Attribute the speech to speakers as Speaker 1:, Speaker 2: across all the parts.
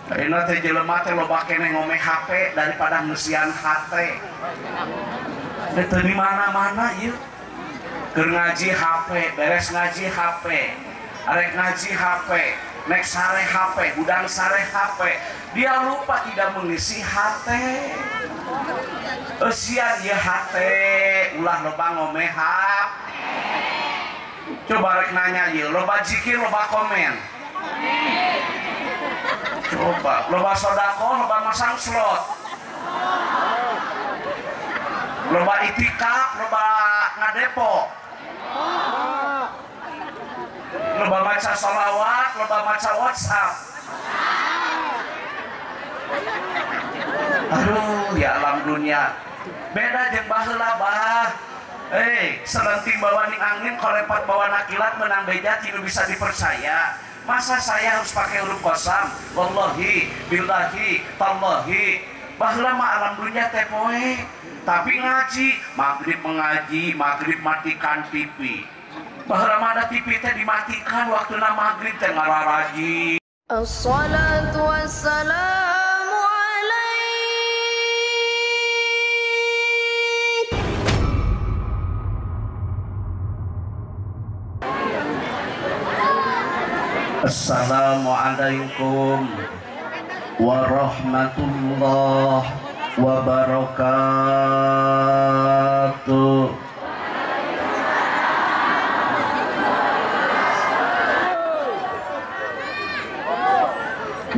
Speaker 1: Ayeuna teh jelema teh loba keneh ngome HP daripada ngeusian hate. Teu di mana-mana ieu. Keur ngaji HP, beres ngaji HP, arek ngaji HP, nek sare HP, hudang sare HP. Dia lupa tidak mengisi hate. Eusian ieu hate, ulah loba ngome HP. Coba rek nanya ieu, loba zikir, loba komen. Coba, loba sodako, loba masang slot. Loba itikaf, loba ngadepo. Loba maca sholawat, loba maca WhatsApp. Aduh, ya alam dunia. Beda jeung baheula bah. Selenting bawa ning angin, kolepat bawa nakilat, menang beja tidak bisa dipercaya. Masa saya harus pakai huruf kosam? Wallahi, billahi, tallahi. Baheula mah alam dunia teh poe. Tapi ngaji, maghrib mengaji, maghrib matikan TV. Baheula mah ada TV teh dimatikan waktuna maghrib teh ngararaji.
Speaker 2: Assalatu wassalamu alaik.
Speaker 1: Assalamualaikum warahmatullahi wabarakatuh.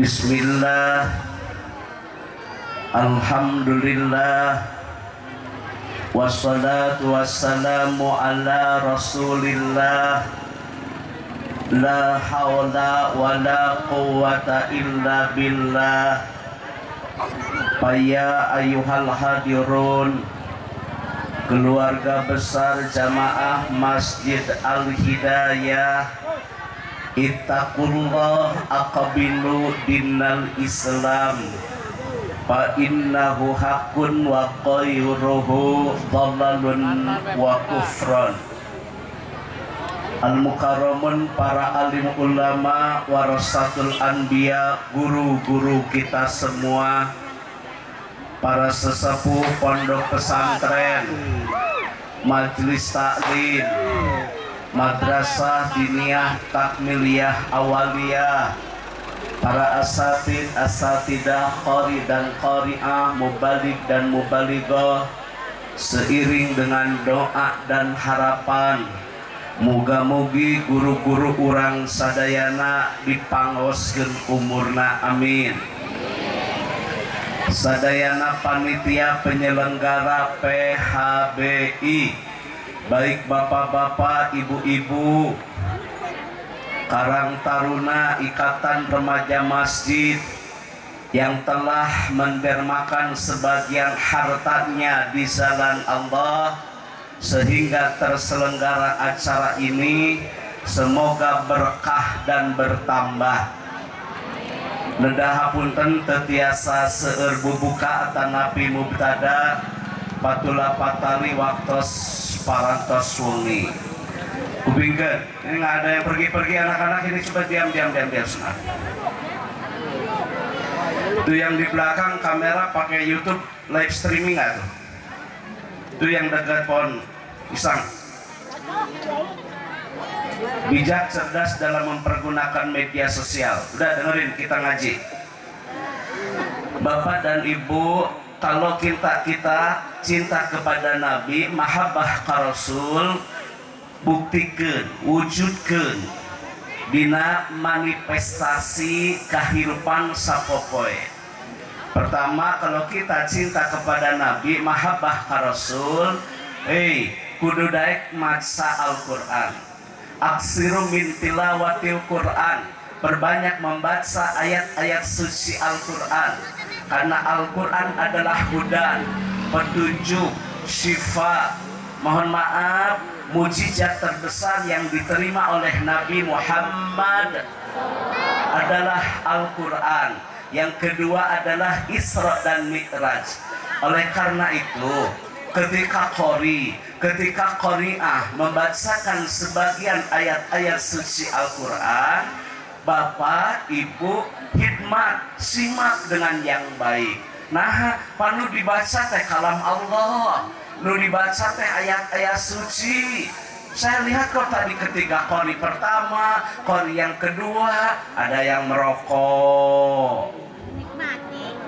Speaker 1: Bismillah, alhamdulillah, wassalatu wassalamu ala rasulillah. La hawla wa la quwwata illa billah. Paya ayyuhal hadirun, keluarga besar jamaah Masjid Al-Hidayah, ittaqullah aqbilu dinal Islam fa innahu haqqun wa khairuhu dhalalun wa kufran. Al-mukarramun, para alim ulama, warasatul anbiya, guru-guru kita semua, para sesepuh pondok pesantren, majelis taklim, madrasah diniyah takmiliyah awaliyah, para asatid, asatidah, qari dan qari'ah, mubalig dan mubalighah, seiring dengan doa dan harapan muga-mugi guru-guru urang sadayana dipangoskeun umurna, amin. Sadayana panitia penyelenggara PHBI, baik bapak-bapak, ibu-ibu, Karang Taruna, Ikatan Remaja Masjid yang telah mendermakan sebagian hartanya di jalan Allah sehingga terselenggara acara ini, semoga berkah dan bertambah. Nedah hapunten tetiasa seueur bubuka atanapi mubtada patula patali waktos parantos wengi. Kupingkeun, ini nggak ada yang pergi-pergi anak-anak ini, coba diam semua. Tuh yang di belakang kamera pakai YouTube live streaming nggak tuh? Itu yang dekat pohon pisang. Bijak, cerdas dalam mempergunakan media sosial. Udah dengerin kita ngaji. Bapak dan Ibu, kalau kita cinta kepada Nabi, mahabbah ka Rasul, buktikan, wujudkan dina manifestasi kehidupan sapopoe. Pertama, kalau kita cinta kepada Nabi, mahabbah ka Rasul, kudu daek maca Al-Quran. Aksiru min tilawatil Quran, perbanyak membaca ayat-ayat suci Al-Quran. Karena Al-Quran adalah hudan, petunjuk, syifa. Mohon maaf, mujizat terbesar yang diterima oleh Nabi Muhammad adalah Al-Quran. Yang kedua adalah Isra dan Mi'raj. Oleh karena itu, ketika qori, ketika qori'ah membacakan sebagian ayat-ayat suci Al-Quran, Bapak, Ibu, hikmat, simak dengan yang baik. Nah, panu dibaca teh kalam Allah, nu dibaca teh ayat-ayat suci. Saya lihat kok tadi ketika qori pertama, qori yang kedua, ada yang merokok.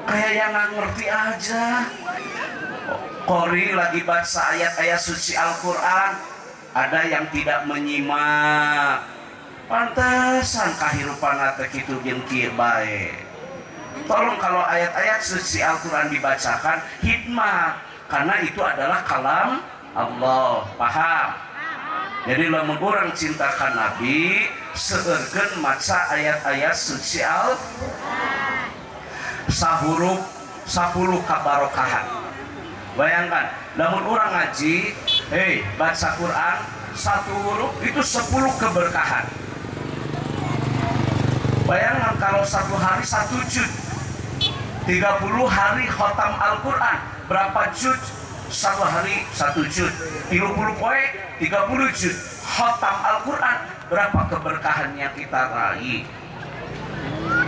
Speaker 1: Kayak yang nggak ngerti aja. Qori lagi baca ayat-ayat suci Al-Quran, ada yang tidak menyimak. Pantesan kahirupan teh kitu jeung kieu bae. Tolong kalau ayat-ayat suci Al-Quran dibacakan hikmah, karena itu adalah kalam Allah. Paham? Jadi lamun urang cintakan Nabi, seueurkeun maca ayat-ayat suci Al-Quran. Sahurup 10 kabarokahan. Bayangkan, lamun urang ngaji, hey, baca Quran satu huruf itu 10 keberkahan. Bayangkan kalau satu hari 1 juz, 30 hari khotam Al-Quran, berapa juz? Satu hari 1 juz, 30 poe 30 juz khotam Al-Quran, berapa keberkahan yang kita raih?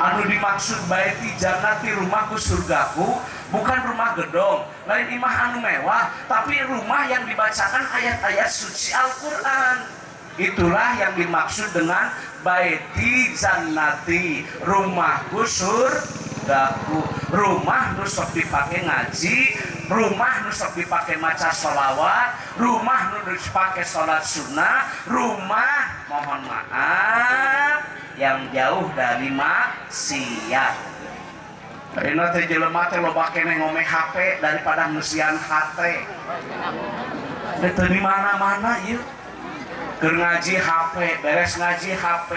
Speaker 1: Anu dimaksud baiti jannati, rumahku surgaku, bukan rumah gedong, lain imah anu mewah, tapi rumah yang dibacakan ayat-ayat suci Al-Quran. Itulah yang dimaksud dengan baiti jannati, rumahku surgaku. Rumah nu sok dipake ngaji, rumah nu sok dipake maca sholawat, rumah nu dipake sholat sunnah, rumah mohon maaf yang jauh dari maksiat. Ayeuna teh jelema teh loba keneh ngome HP daripada ngeusian hate. Teu di mana-mana ieu. Keur ngaji HP, beres ngaji HP,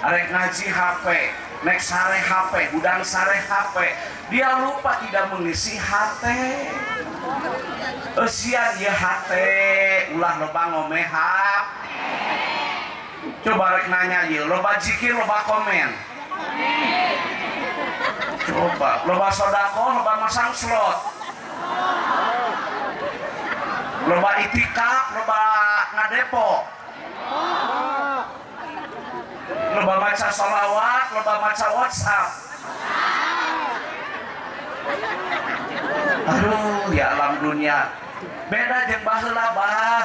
Speaker 1: arek ngaji HP, nek sare HP, hudang sare HP. Dia lupa tidak mengisi hate. Eusian ieu hate, ulah loba ngome HP. Coba rek nanya ieu, loba zikir, loba komen. Coba, loba sodakoh, loba masang slot. Loba itikaf, loba ngadepo. Loba maca sholawat, loba maca WhatsApp. Aduh, ya alam dunia. Beda jeung baheula bah.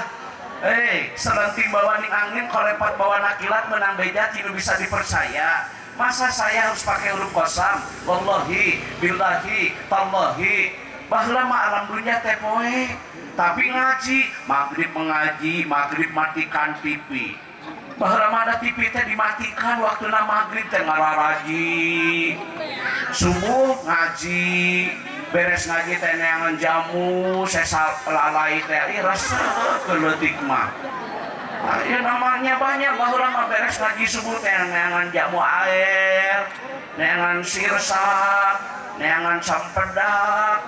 Speaker 1: Selenting bawaning angin, kolepat bawa nakilat, menang beja tidak bisa dipercaya. Masa saya harus pakai huruf kosam? Wallahi, billahi, tallahi. Baheula mah alam dunia teh poe. Tapi ngaji, maghrib mengaji, maghrib matikan TV. Baheula mah ada TV teh dimatikan waktuna maghrib teh ngararaji. Subuh ngaji, beres ngaji teh neangan jamu, sesa lalai teh ih resep keleutik mah. Ya namanya banyak, baheula mah beres ngaji subuh teh neangan jamu air, neangan sirsak, neangan sampedak.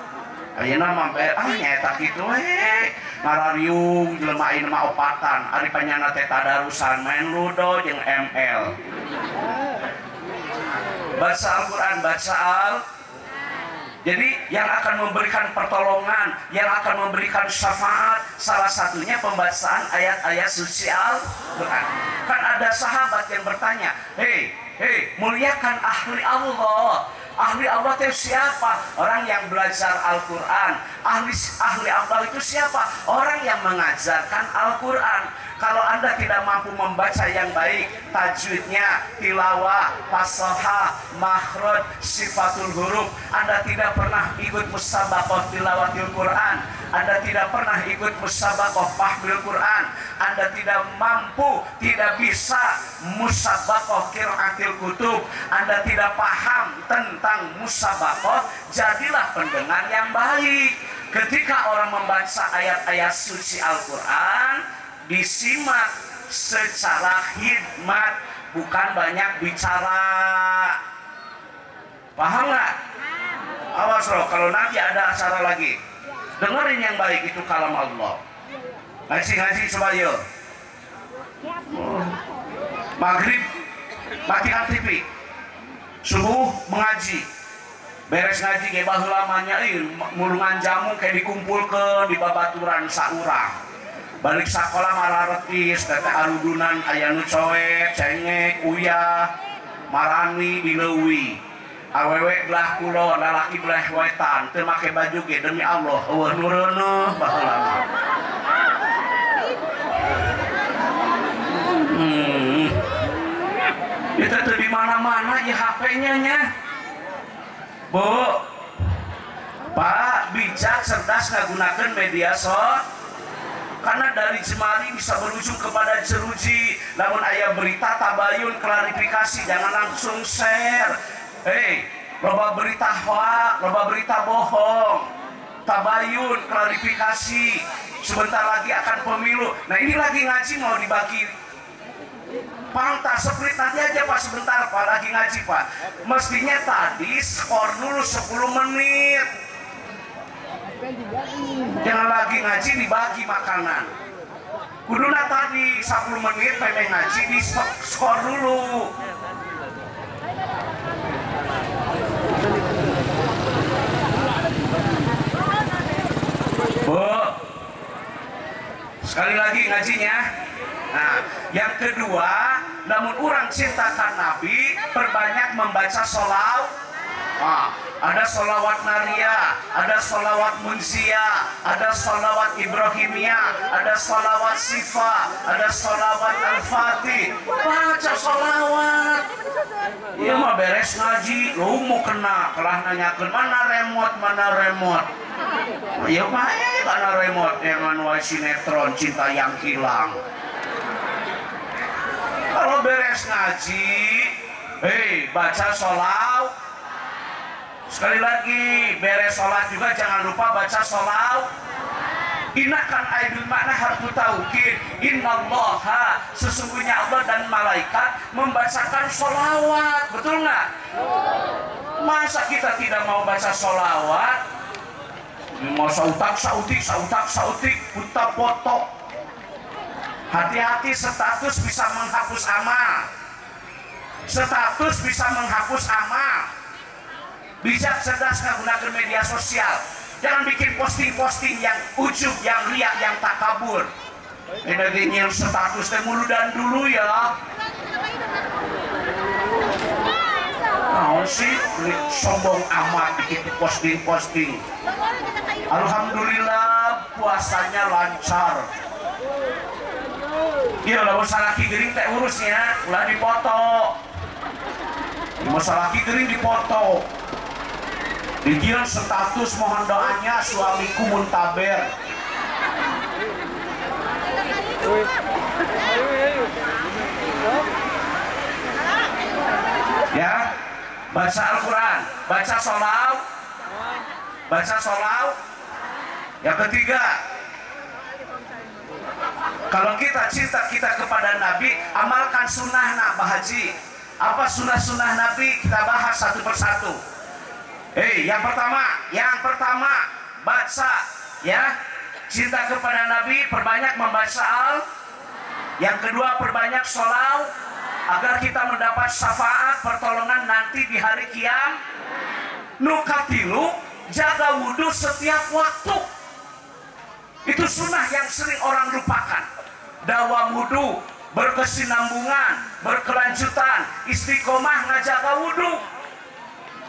Speaker 1: Ayeuna mah nyaeta kitu we. Ngarariung jelema ayeuna mah opatan, ari panyana teh tadarusan main ludo jeung ML. Baca Al-Qur'an, baca Al. Jadi yang akan memberikan pertolongan, yang akan memberikan syafaat, salah satunya pembacaan ayat-ayat suci Al-Quran. Kan ada sahabat yang bertanya, hei, hei, muliakan ahli Allah. Ahli Allah itu siapa? Orang yang belajar Al-Quran. Ahli Allah itu siapa? Orang yang mengajarkan Al-Quran. Kalau Anda tidak mampu membaca yang baik, tajwidnya, tilawah, fasohah, makhraj, sifatul huruf, Anda tidak pernah ikut musabaqah tilawatil Quran, Anda tidak pernah ikut musabaqah fahmil Quran, Anda tidak mampu, tidak bisa musabaqah qiraatil kutub, Anda tidak paham tentang musabaqah, jadilah pendengar yang baik. Ketika orang membaca ayat-ayat suci Al-Quran, disimak secara hikmat, bukan banyak bicara. Paham nggak? Awas loh, kalau nanti ada acara lagi, dengerin yang baik, itu kalam Allah. Ngaji-ngaji coba yuk. Maghrib matikan TV, subuh mengaji, beres ngaji kayak baheula mah nya mulungan jamu kayak dikumpulkeun di babaturan saurang. Balik sekolah malah retis, teteh arudunan aya nu coet, cengek, uyah. Marani di leuwi. Awewe belah kulon, lalaki belah wetan, teu make baju ge demi Allah eueuh nu reuneuh baheula. Itu tuh di mana-mana ya HP-nya nya. Bu, Pak, bijak cerdas ngagunakeun media sosial. Karena dari jemari bisa berujung kepada jeruji. Namun aya berita tabayun klarifikasi, jangan langsung share. Hei, loba berita hoak, loba berita bohong. Tabayun klarifikasi. Sebentar lagi akan pemilu. Nah, ini lagi ngaji mau dibagi pantas seprit nanti aja Pak, sebentar Pak, lagi ngaji Pak. Mestinya tadi skor dulu 10 menit. Jangan lagi ngaji dibagi makanan. Kuduna tadi 10 menit pengen ngaji di skor dulu. Bu, sekali lagi ngajinya. Nah, yang kedua, namun orang cintakan Nabi, perbanyak membaca sholawat. Nah, ada sholawat Naria, ada sholawat Munzia, ada sholawat Ibrahimiyah, ada sholawat Sifa, ada sholawat Al-Fatih. Baca sholawat. Iya mah beres ngaji, lu mau kena, kelah nanyakeun mana remote, mana remote. Ya mah mana remote yang anu sinetron Cinta Yang Hilang. Kalau beres ngaji, hei baca sholawat. Sekali lagi, beres sholat juga jangan lupa baca sholawat. Inakan aidul makna harfu taukid. Innallaha, sesungguhnya Allah dan malaikat membacakan sholawat. Betul nggak? Masa kita tidak mau baca sholawat? Mau sautak sautik sautak sautik puta potok. Hati-hati, status bisa menghapus amal. Status bisa menghapus amal. Bijak cerdas menggunakan media sosial. Jangan bikin posting-posting yang ujub, yang riak, yang takabur. Energinya status teh muludan dulu ya. Nah, sih sombong amat bikin posting-posting. Alhamdulillah puasanya lancar. Iya, lamun salaki gering teh urusnya, ulah dipoto. Mun salaki gering dipoto. Dijieun status mohon doanya suamiku muntaber. Ya, baca Al-Quran, baca sholawat, baca sholawat. Yang ketiga, kalau kita cinta kita kepada Nabi, amalkan sunnah nak Pak Haji. Apa sunnah-sunnah Nabi? Kita bahas satu persatu. Hei, yang pertama baca, ya. Cinta kepada Nabi, perbanyak membaca al. Yang kedua, perbanyak sholawat agar kita mendapat syafaat pertolongan nanti di hari kiamat. Nukatilu, jaga wudhu setiap waktu. Itu sunnah yang sering orang lupakan. Dawam wudhu, berkesinambungan, berkelanjutan, istiqomah ngajaga wudhu.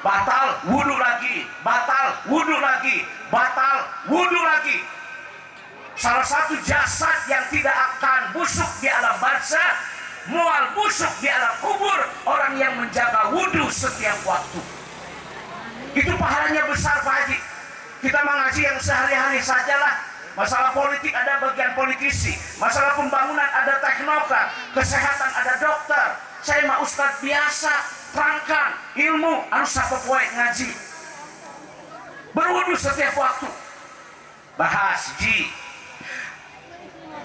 Speaker 1: Batal wudhu lagi, batal wudhu lagi, batal wudhu lagi. Salah satu jasad yang tidak akan busuk di alam barzah, mual busuk di alam kubur, orang yang menjaga wudhu setiap waktu. Itu pahalanya besar Pak Haji. Kita mengaji yang sehari-hari sajalah. Masalah politik ada bagian politisi, masalah pembangunan ada teknokrat, kesehatan ada dokter. Saya mah ustadz biasa, terangkan ilmu, harus sapopoe ngaji. Berwudu setiap waktu. Bahas ji.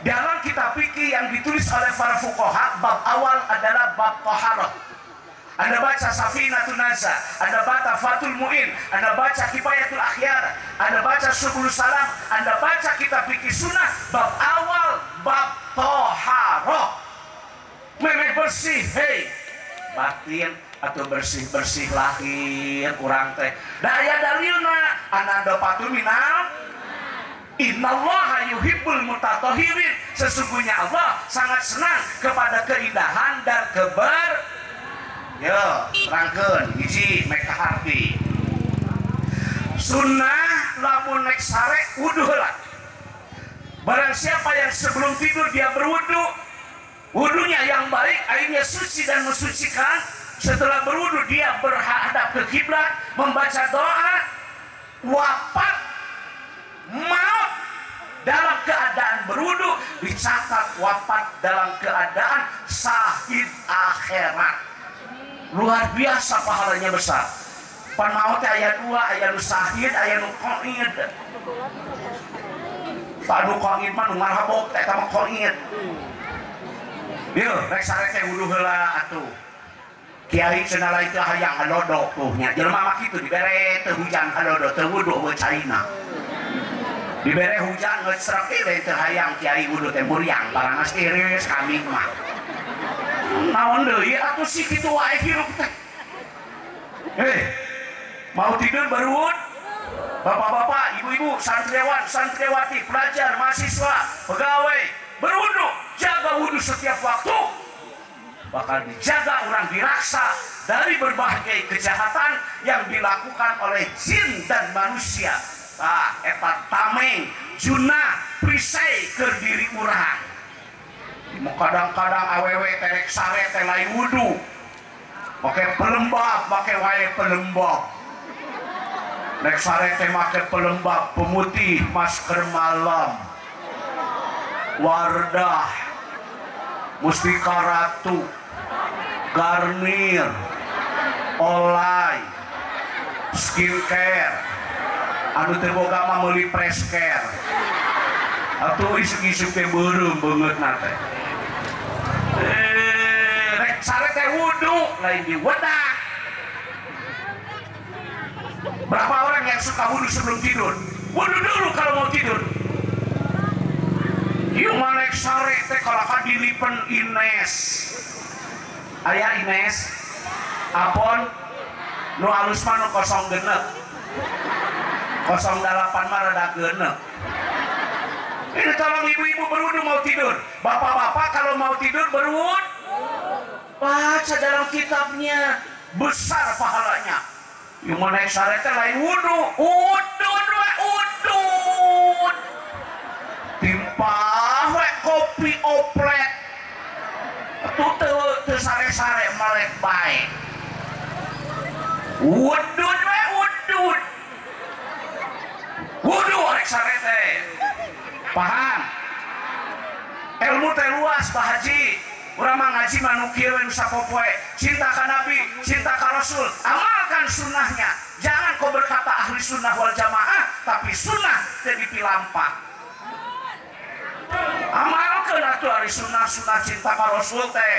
Speaker 1: Dalam kitab fikih yang ditulis oleh para fuqaha, bab awal adalah bab taharah. Anda baca Safinatun Najah, Anda baca Fathul Mu'in, Anda baca Kifayatul Akhyar, Anda baca Subulus Salam, Anda baca kitab fikih sunnah, bab awal bab taharah. Memeh bersih, hei, batin atau bersih-bersih lahir kurang teh. Daya dalilna ananda patu minal innallaha yuhibbul mutatahhirin. Sesungguhnya Allah sangat senang kepada keindahan dan keber. Yo, terangkeun hiji meka harti. Sunnah lamun nek sare wudu heula. Barang siapa yang sebelum tidur dia berwudu, wudunya yang baik, airnya suci dan mensucikan. Setelah berwudu dia berhadap ke kiblat, membaca doa, wafat maut dalam keadaan berwudu, dicatat wafat dalam keadaan sahid akhirat. Luar biasa pahalanya besar. Pan maut teh aya dua, aya nu sahid, aya nu qaid. Anu qaid mah nu marhabok teh eta mah qaid. Yeuh, rek sare teh wudu heula atuh. Kiai cenah lain teh hayang halodok tuh nya. Jelema mah kitu dibere teu hujan halodok, teu wudu eueuh caina. Dibere hujan geus srek teh teu hayang kiai wudu teh muriang parangas iris kambing mah. Naon deui atuh si kitu wae hirup teh. Mau tidur berwudu. Bapak-bapak, ibu-ibu, santriwan, santriwati, pelajar, mahasiswa, pegawai, berwudu, jaga wudu setiap waktu. Bakal dijaga orang diraksa dari berbagai kejahatan yang dilakukan oleh jin dan manusia. Ah, eta tameng, junah, perisai ke diri urang. Kadang-kadang awewe terek sare teh lain wudu. Make pelembab, make wae pelembab. Nek sare teh make pelembab, pemutih, masker malam, Wardah, Mustika Ratu, Garnier, Olay, skincare, anu teu boga mah meuli fresh care. Atuh isuk-isuk teh beureum beungeutna teh. Rek sare teh wudu lain diwedah. Berapa orang yang suka wudu sebelum tidur? Wudu dulu kalau mau tidur. Ieu mah rek sare teh kalahka dilipen Ines. Aya Ines? Apon? Nu alus mah nu 06. 08 mah rada genep. Ini tolong ibu-ibu berwudu mau tidur. Bapak-bapak kalau mau tidur berwudu. Baca dalam kitabnya, besar pahalanya. Yang mau naik sare teh lain wudu, udud we udud. Timpah we kopi oplet. Atuh teu sare-sare melek bae. Udud we udud. Wudu rek sare teh. Paham? Ilmu teh luas Pak Haji. Urang mah ngaji mah nu kieu we nu sapopoe. Cinta ka Nabi, cinta ka Rasul, amalkan sunnahnya. Jangan kau berkata ahli sunnah wal jamaah, tapi sunnah teu dipilampak. Amalkeun atuh ahli sunnah, sunnah cinta ka Rasul teh.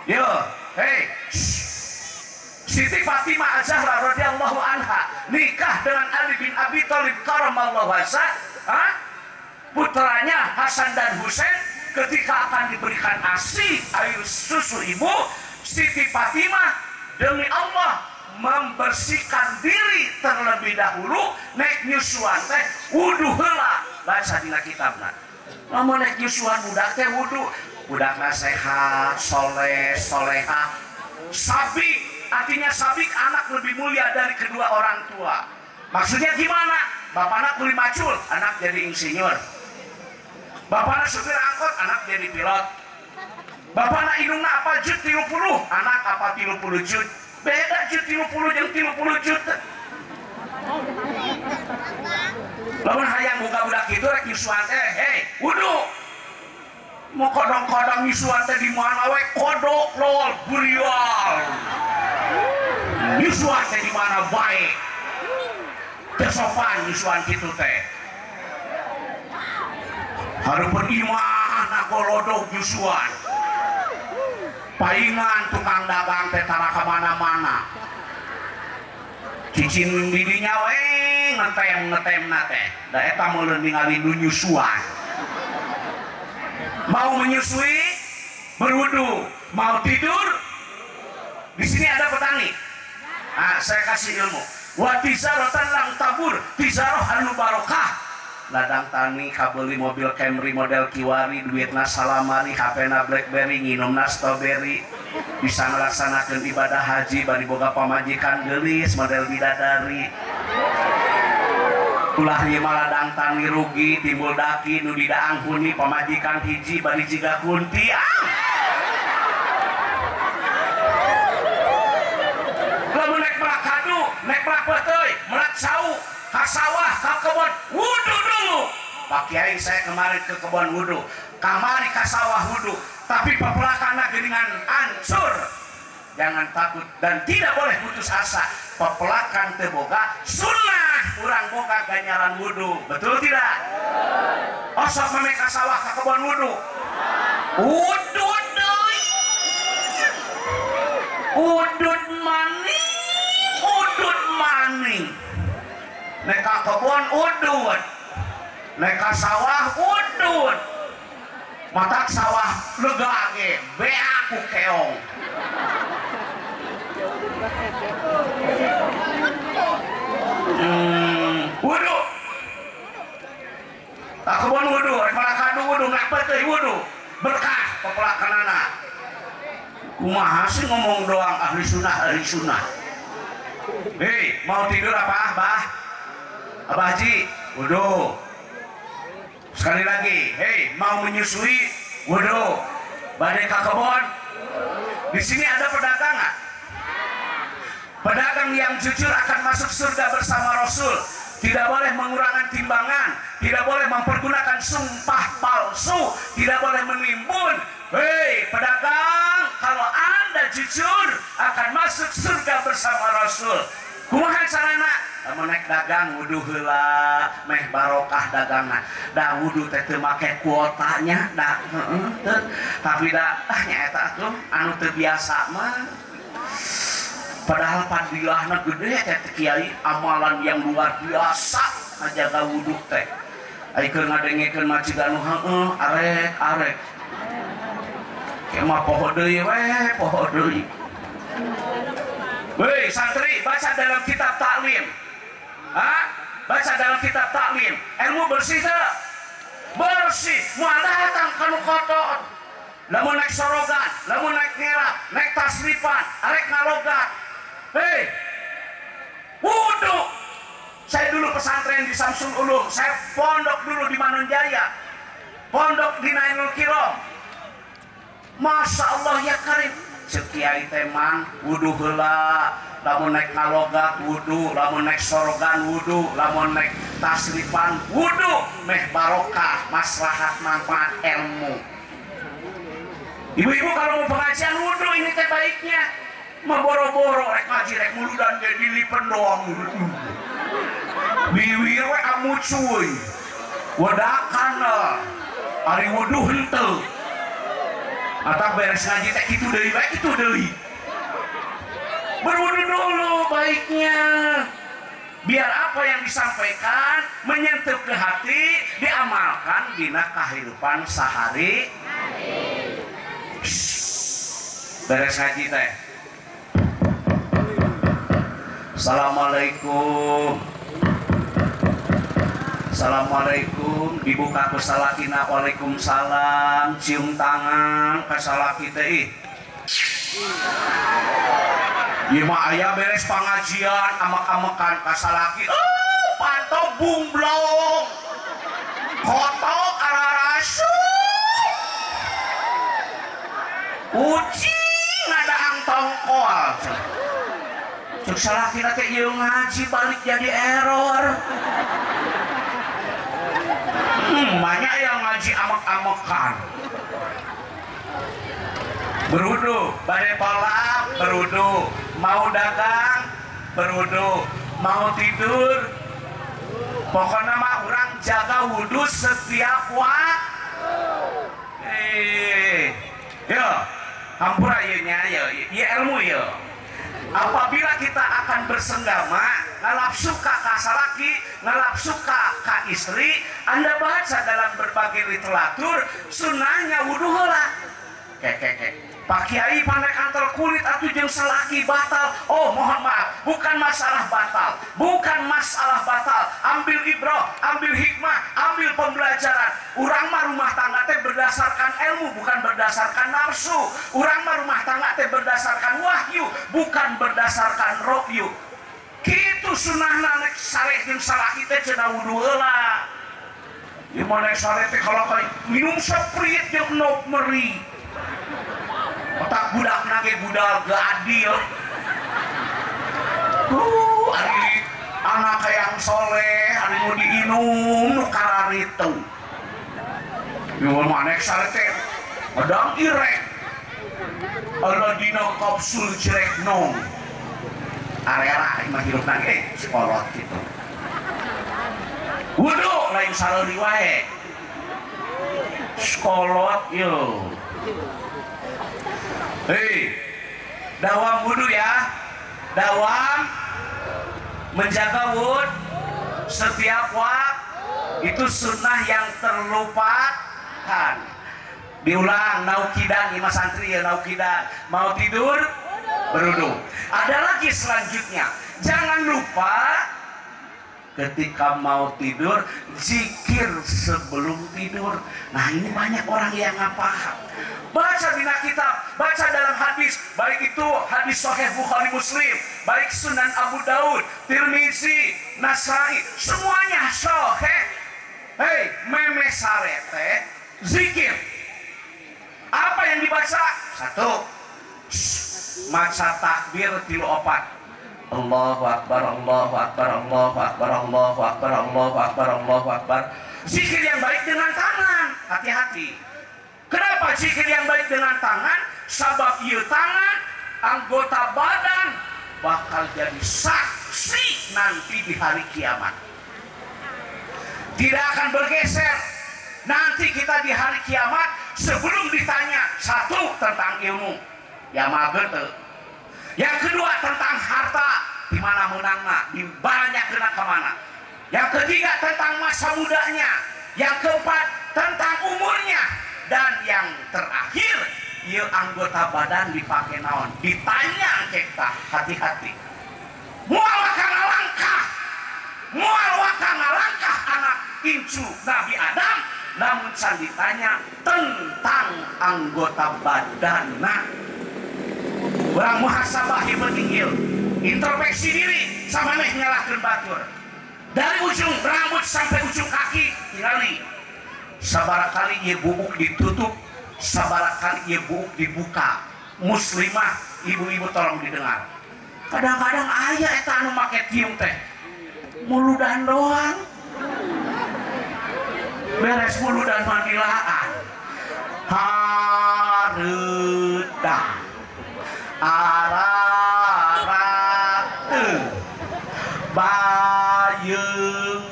Speaker 1: Yo, hey. Siti Fatimah Az-Zahra radhiyallahu anha nikah dengan Ali bin Abi Thalib karamallahu wajhah. Putranya Hasan dan Husain ketika akan diberikan ASI air susu ibu, Siti Fatimah demi Allah membersihkan diri terlebih dahulu nek nyusuan teh wudu heula. Baca dina kitabna. Lamun nek nyusuan budak teh wudu, budakna sehat, soleh, solehah, sabik, artinya sabik anak lebih mulia dari kedua orang tua. Maksudnya gimana? Bapakna kuli macul, anak jadi insinyur. Bapakna supir angkot, anak jadi pilot. Bapakna indungna apa jut 30, anak apa 30 jut. Beda jut 30 jeung 30 jut. Lamun hayang boga budak kitu rek nyusuan teh, hei, wudu. Mau kodong-kodong nyusuan teh di mana we kodok lol burial. Nyusuan teh di mana bae. Teu sopan nyusuan kitu teh. Hareupeun imah na golodog nyusuan. Paingan tukang dagang teh tara ka mana-mana. Cicing didinya we ngetem-ngetemna teh. Da eta meuleun ningali nu nyusuan. Mau menyusui berwudu, mau tidur. Di sini ada petani. Ah, saya kasih ilmu. Wa tizaratan lang tabur, tizaroh anu barokah. Ladang tani kabeli mobil Camry model kiwari, duitna salamari, HP-na BlackBerry, nginumna strawberry. Bisa ngelaksanakeun ibadah haji bari boga pamajikan geulis model bidadari. Ulah ieu malah dangtani rugi timbul daki nu didaang huni pamajikan hiji bari jiga kunti ah. Lamun naik melak kadu, naik melak peuteuy, melak sau, ka sawah, ka kebon, wudu dulu. Pak Kiai saya kemarin ke kebon wudu, kamari ka sawah wudu, tapi pepelakanna geuningan hancur. Jangan takut dan tidak boleh putus asa. Pepelakan teu boga sunnah, urang boga ganjaran wudu. Betul tidak? Osok meme ka sawah ka kebon wudu. Wudu deui. Udud maning, udud maning. Nek ka kebon udud. Nek ka sawah udud. Matak sawah lega ge, beak ku keong. Wudu. Tak kebon wudu, rek malakadu wudu, melak peuteuy wudu. Berkah pepelakanana. Kumaha sih ngomong doang ahli sunnah, ahli sunnah. Hei, mau tidur apa Abah? Abah Haji, wudu. Sekali lagi, hei, mau menyusui, wudu. Badai ka kebon. Di sini ada pedagang nggak? Pedagang yang jujur akan masuk surga bersama Rasul. Tidak boleh mengurangi timbangan, tidak boleh mempergunakan sumpah palsu, tidak boleh menimbun. Hei pedagang, kalau Anda jujur akan masuk surga bersama Rasul. Kumaha carana? Lamun naik dagang wudu heula, meh barokah dagangna. Da wudu teh teu make kuotanya, da heeh teu. Tapi da ah nya eta atuh anu teu biasa mah. Padahal fadilahna gede teh kiai, amalan yang luar biasa ngajaga wudu teh. Ai keur ngadengekeun majikan nu heueuh arek arek. Ke mah poho deui we, poho deui. Woi santri, baca dalam kitab taklim. Hah? Baca dalam kitab taklim. Ilmu bersih teu? Bersih. Moal datang ka nu kotor. Lamun naik sorogan, lamun naik ngerap, naik tasrifan, arek ngalogat. Hei, wudu. Saya dulu pesantren di Samsul Ulum, saya pondok dulu di Manunjaya, pondok di Nailul Kirom. Masya Allah ya Karim. Ceuk kiai teh mang wudu heula, lamun naik ngalogat wudu, lamun naik sorogan wudu, lamun naik tasrifan wudu, meh barokah, maslahat manfaat ilmu. Ibu-ibu kalau mau pengajian wudu ini teh baiknya. Mah boro-boro rek ngaji rek muludan ge dilipen doang. Biwir we amucuy. Wedakan lah. Ari wudu henteu. Atau beres ngaji teh kitu deui bae kitu deui. Berwudu dulu baiknya. Biar apa yang disampaikan menyentuh ke hati, diamalkan dina kehidupan sehari. Beres ngaji teh. Assalamualaikum. Assalamualaikum. Dibuka ku salakina, waalaikumsalam. Cium tangan ka salaki teh ih. Ieu mah aya beres pangajian amek-amekan ka salaki. Oh, panto bumblong. Kotok ararasup. Ucing ngadaang tongkol. Cek salaki teh ieu ngaji balik jadi error. Banyak yang ngaji amek-amekan. Berwudu, bade tolak berwudu, mau dagang berwudu, mau tidur. Pokoknya mah orang jaga wudu setiap waktu. Yo, hampura ieu nya ieu, ieu ilmu ieu. Apabila kita akan bersenggama, ngalap suka ka salaki, ngalap suka ka istri, Anda baca dalam berbagai literatur, sunnahnya wudu heula. Kek. Pak Kiai pandai kantor kulit atuh jeung salaki batal. Oh mohon maaf, bukan masalah batal, bukan masalah batal. Ambil ibroh, ambil hikmah, ambil pembelajaran. Urang mah rumah tangga teh berdasarkan ilmu, bukan berdasarkan nafsu. Urang mah rumah tangga teh berdasarkan wahyu, bukan berdasarkan rohyu. Kitu sunahna nek sare jeung salaki teh cenah wudu heula. Ieu mah nek sare teh kalau minum Sprite jeung nok meri. Otak budak nage budak gak adil. Ari anak yang soleh, ari nu diinum nu kararitu. Ieu mah nek sare teh medang irek. Ala dina kapsul jerek nong. Arera mah hirup nage sekolot gitu. Wudu lain saleuri wae. Sekolot yo. Hei, dawam wudu ya, dawam menjaga wudhu setiap waktu itu sunnah yang terlupakan. Diulang naukidan, lima santri ya naukidan. Mau tidur berwudu. Ada lagi selanjutnya, jangan lupa ketika mau tidur zikir sebelum tidur. Nah ini banyak orang yang nggak paham. Baca dina kitab, baca dalam hadis, baik itu hadis sahih Bukhari Muslim, baik Sunan Abu Daud, Tirmizi, Nasai, semuanya sahih. Hei, meme sarete zikir. Apa yang dibaca? Satu, maca takbir 3 4. Allahu Akbar, Allahu Akbar, Allahu Akbar, Allahu Akbar, Allahu Akbar, Allahu Akbar. Zikir yang baik dengan tangan, hati-hati. Kenapa zikir yang baik dengan tangan? Sabab ieu tangan, anggota badan bakal jadi saksi nanti di hari kiamat. Tidak akan bergeser. Nanti kita di hari kiamat sebelum ditanya satu tentang ilmu, ya mager teu. Yang kedua tentang harta, di mana menangna, di banyak kena kemana. Yang ketiga tentang masa mudanya, yang keempat tentang umurnya, dan yang terakhir, ieu anggota badan dipakai naon? Ditanya kita, hati-hati. Moal waka ngalangkah, moal waka ngalangkah anak incu Nabi Adam, namun can ditanya tentang anggota badanna. Orang muhasabah penting, introspeksi diri sama meh nyalahkeun batur. Dari ujung rambut sampai ujung kaki tingali. Sabaraha kali ieu buuk ditutup, sabaraha kali ieu buuk dibuka. Muslimah, ibu-ibu tolong didengar. Kadang-kadang aya eta anu make tiung teh muludan doang. Beres muludan mandilaan. Hareudang. Ararate bayeung.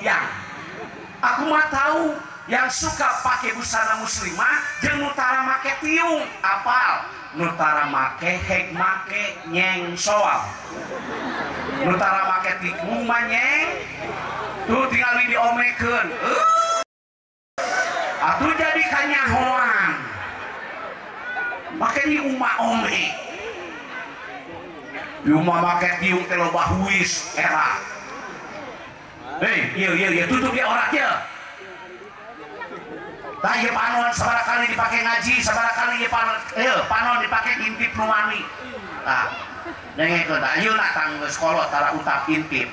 Speaker 1: Aku mah tahu yang suka pakai busana muslimah jeung nu tara make tiung, apal nu tara make hek make nyeng soal. Nu tara make tiung mah nyeng tuh tinggal diomekeun. Atuh jadi kanyahoan. Make ni umah ome. Yuma make tiung teh loba huis era. Hei, iya tutup ya orak ya. Tah ieu panon sabaraha kali dipake ngaji, sabaraha kali ieu panon, panon dipake ngintip nu wani. Tah, dengekeun tah ayeuna tang geus kolot tara utap intip.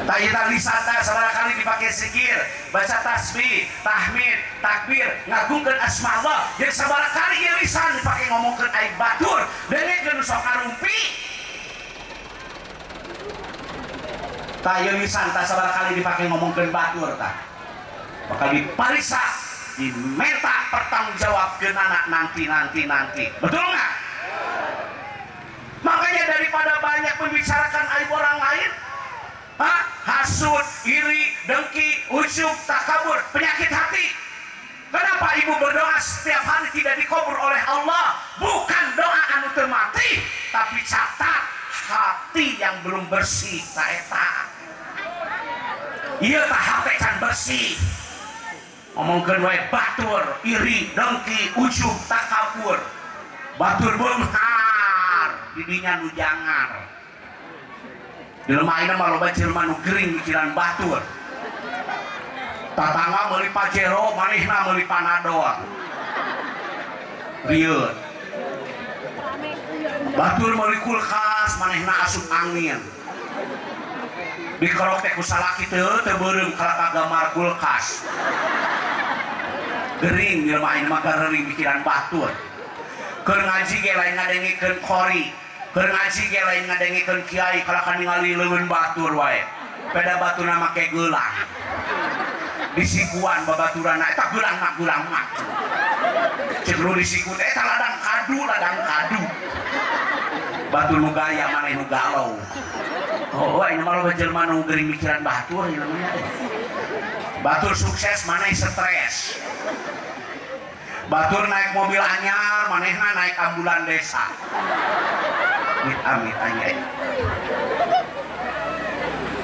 Speaker 1: Tah ieu tah lisan tah sabaraha kali dipake zikir, baca tasbih, tahmid, takbir, ngagungkeun asma Allah. Jeung sabaraha kali ieu lisan dipake ngomongkeun aib batur, dengekeun nu sok karumpi. Tah ieu lisan tah sabaraha kali dipake ngomongkeun batur tah. Bakal dipariksa, diminta pertanggungjawabkeun anak nanti. Betul nggak? Makanya daripada banyak membicarakan aib orang lain, hah? Hasud, iri, dengki, ujub, takabur, penyakit hati. Kenapa ibu berdoa setiap hari tidak dikabul oleh Allah? Bukan doa anu teu mati, tapi catat hati yang belum bersih ta eta. Ieu tah hate can bersih. Ngomongkeun wae batur, iri, dengki, ujub, takabur. Batur beunghar, didinya nu jangar. Jelema ayeuna mah loba jelema nu gering mikiran batur. Tatangga meuli Pajero, manehna meuli Panadol. Rieut. Batur meuli kulkas, manehna asup angin. Dikerok teh ku salaki teu beureum kalaka gambar kulkas. Gering jelema ayeuna mah garering mikiran batur. Keur ngaji ge lain ngadengikeun qori, keur ngaji ge lain ngadengikeun kiai, kalaka ningali leuweun batur wae. Peda baturna make geulang. Disikuan babaturanna eta geulang mah geulang mah. Cek nu disiku teh eta ladang kadu, ladang kadu. Batur nu gaya maneh nu galau. Oh, ayeuna mah loba jelema nu gering mikiran batur ieu namanya. Batur sukses maneh stres. Batur naik mobil anyar, manehna naik ambulan desa. Amit amit anyar.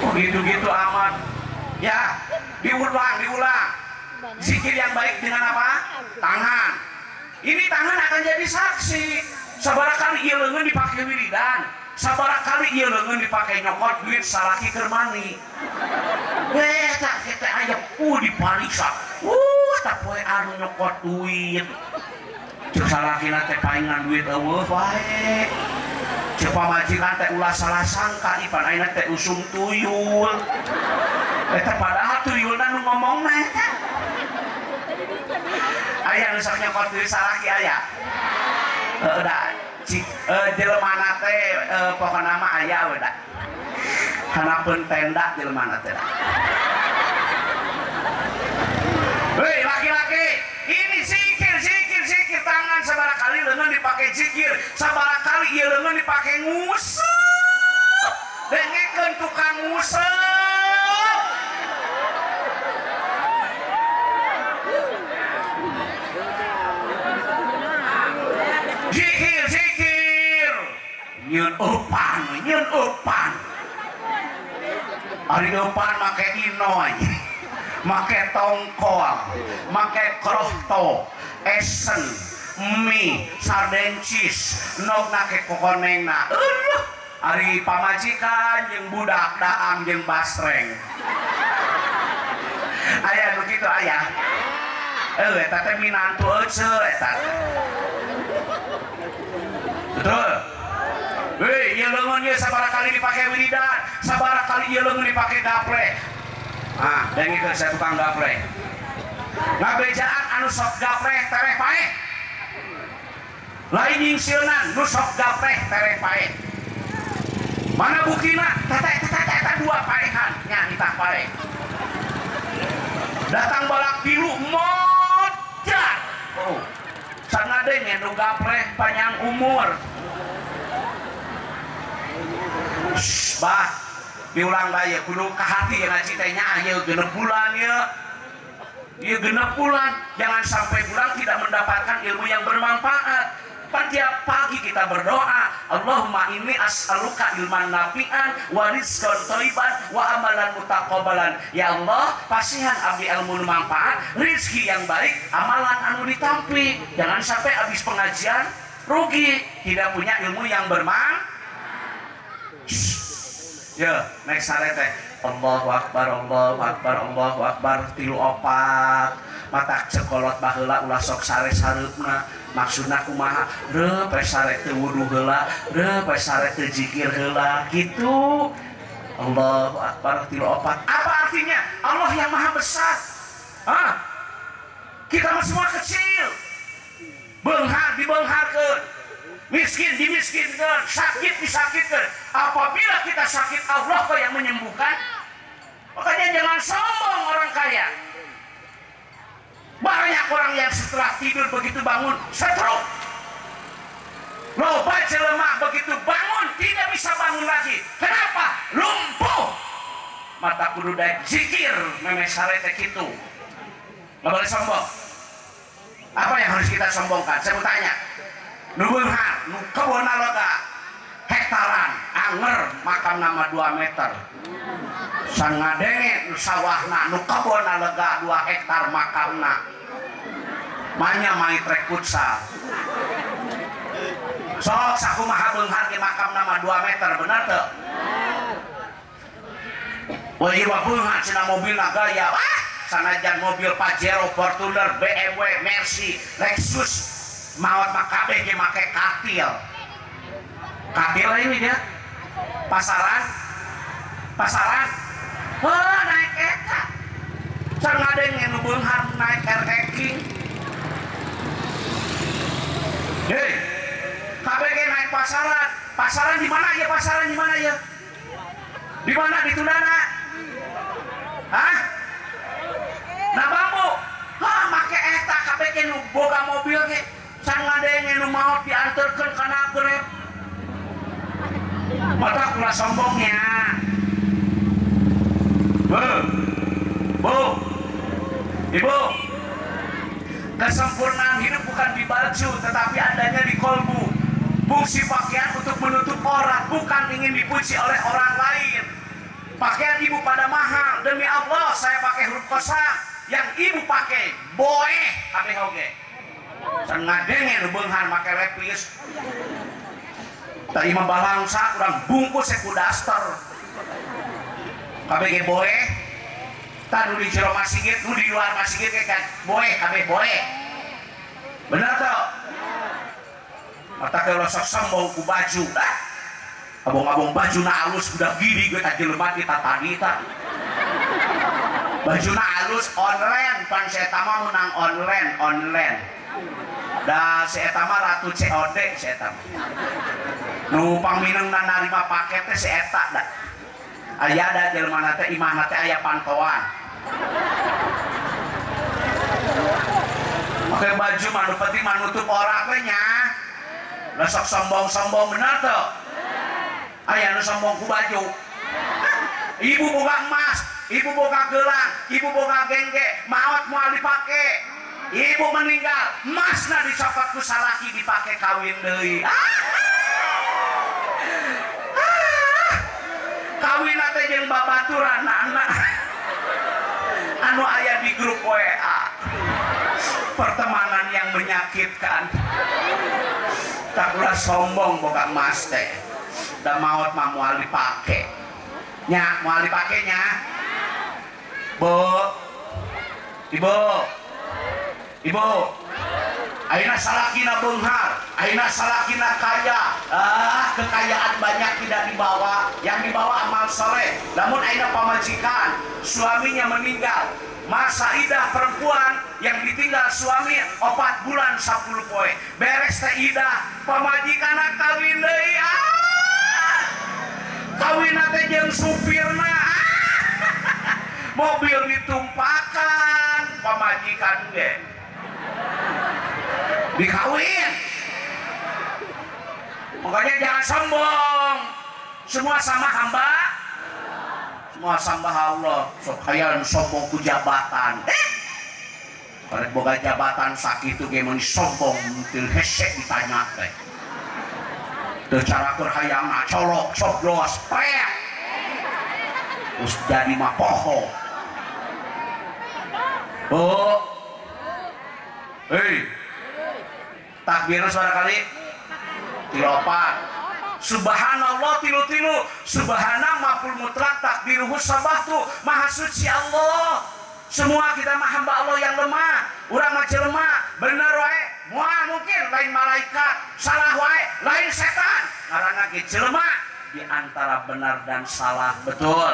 Speaker 1: Oh, gitu-gitu amat. Ya, diulang, diulang. Zikir yang baik dengan apa? Tangan. Ini tangan akan jadi saksi. Sabaraha kali ieu leungeun dipake wiridan, sabaraha kali ieu leungeun dipake nyokot duit salaki keur mani. Weh, tak teh aya dipariksa. Tak poe anu nyokot duit. Cek salakina teh paingan duit eueuh wae. Cek pamajikan teh ulah salah sangka ipan ayeuna teh usum tuyul. Eta padahal tuyulna nu ngomongna eta. Aya nu sok nyokot duit salaki aya. Heeh da cik jelemana teh pokona mah aya we da. Hanapeun tenda jelemana teh. Hei laki-laki, ini zikir, zikir, zikir. Tangan sabaraha kali leungeun dipake zikir, sabaraha kali ieu leungeun dipake nguseup. Dengekeun tukang nguseup. Zikir, zikir. Nyeun eupan, nyeun eupan. Ari eupan make inoy. Make tongkol, make kroto, esen, mie, sarden cheese, nog nake kokonengna. Ari pamajikan jeung budak daang jeung basreng. Aya nu kitu aya. Eta teh minantu euceu eta. Betul. Hei, ieu leungeun ieu sabaraha kali dipake wiridan, sabaraha kali ieu leungeun dipake gaple. Ah, dengikeun saya tukang gaple. Ngabejaan anu sok gaple tereh paeh. Lain nyingsieunan nu sok gaple tereh paeh. Mana buktina? Tata tata tata dua paehan nya nitah paeh. Datang balak tilu modar. Oh. Sangadenge nu gaple panjang umur. Shh, bah. Diulang bae kudu ka hati ya ngaji teh nya ieu genep bulan ieu. Ieu genep bulan, jangan sampai bulan tidak mendapatkan ilmu yang bermanfaat. Pan tiap pagi kita berdoa, Allahumma inni as'aluka ilman nafi'an wa rizqan thayyiban wa amalan mutaqabbalan. Ya Allah, pasihan abdi ilmu manfaat, rizki yang baik, amalan anu ditampi. Jangan sampai habis pengajian rugi, tidak punya ilmu yang bermanfaat. Ya, next sare teh. Allahu akbar, Allahu akbar, Allahu akbar, tilu opat. Matak cekolot baheula ulah sok sare sareupna. Maksudna kumaha? Reup sare teu wudu heula, reup sare teu zikir heula, gitu. Allahu akbar tilu opat. Apa artinya? Allah yang maha besar. Hah? Kita mah semua kecil. Beunghar dibeungharkeun. Miskin dimiskinkan, sakit disakitkan. Apabila kita sakit, Allah kok yang menyembuhkan. Makanya jangan sombong orang kaya. Banyak orang yang setelah tidur begitu bangun stroke. Loba jelema begitu bangun tidak bisa bangun lagi. Kenapa? Lumpuh. Mata kudu daek zikir memeh sare teh kitu. Nggak boleh sombong. Apa yang harus kita sombongkan? Saya mau tanya. Nu beunghar, nu kebon lega, hektaran, anger, makam nama 2 meter. San ngadenge nu sawahna nu kebonna lega 2 hektar makamna. Manya main trek futsal. Sok sakumaha beunghar ge makamna mah 2 meter bener teu? Wah ieu mah beunghar cenah mobilna gaya. Wah, sanajan mobil Pajero, Fortuner, BMW, Mercy, Lexus maot mah kabeh ge make katil. Katil ini dia. Pasaran. Pasaran. Wah, naik eta. Can ngadenge nu beunghar naik RX King. Hei, KBG naik pasaran. Pasaran di mana ya? Pasaran di mana ya? Di mana di Tundana? Hah? Nah bambu. Hah, make eta KBG nu boga mobil ge. Can ngadenge nu maot dianterkeun kana Grab. Mata kula sombongnya. Bu. Bu. Ibu. Kesempurnaan hidup bukan di baju, tetapi adanya di kolbu. Fungsi pakaian untuk menutup aurat, bukan ingin dipuji oleh orang lain. Pakaian ibu pada mahal, demi Allah saya pakai huruf kosong. Yang ibu pakai boeh kabeh oge. Sengadenge nu beunghar make lepis. Tadi mah balangsa urang bungkus ku daster. Kabeh ge boeh. Tah nu di jero masjid, nu di luar masjid ge kan boeh kabeh boeh. Bener teu? Mata kalau sok sombong ku baju. Ah. Abong-abong bajuna alus udah gini gue tadi jelema kita tadi ta. Bajuna alus online pan si eta mah menang online online. Da si eta mah ratu COD si eta mah. Nu pangmineungna narima paket teh si eta da. Aya da jelema teh imahna teh aya pantauan. Pakai baju mah nu penting mah nutup aurat we nya. Lah sok sombong-sombong bener teu? Aya nu sombong ku baju. Ibu boga emas, ibu boga gelang, ibu boga gengge, maot moal dipake. Ibu meninggal, emasna dicopot ku salaki dipake kawin deui. Kawin teh jeung babaturan anak anu aya di grup WA. Pertemanan yang menyakitkan. Tak ulah sombong boga emas teh. Da maot mah moal dipake. Nya, moal dipake nya. Bu. Ibu. Ibu. Ayeuna salakina beunghar, ayeuna salakina kaya. Ah, kekayaan banyak tidak dibawa, yang dibawa amal soleh. Namun ayeuna pamajikan, suaminya meninggal. Masa idah perempuan yang ditinggal suami 4 bulan 10 poe. Beres teh idah, pamajikanna kawin deui. Ah! Kawin teh jeung supirna. Ah! Mobil ditumpakan pamajikan ge. Dikawin. Makanya jangan sombong. Semua sama hamba. Semua sama Allah. Sok hayang sombong ku jabatan. Karek boga jabatan sakitu ge mun sombong teu hese ditanya teh. Teu cara keur hayangna colok coblos prek. Terus jadi mah poho. Bu. Hei. Takbirna suara kali tilopat. Subhanallah tilu-tilu. Subhana maful mutlak takbiruhu sabahtu. Maha suci Allah. Semua kita mah hamba Allah yang lemah. Urang mah jelema, bener wae, moal mungkin lain malaikat, salah wae, lain setan. Ngaranna ge jelema di antara benar dan salah, betul.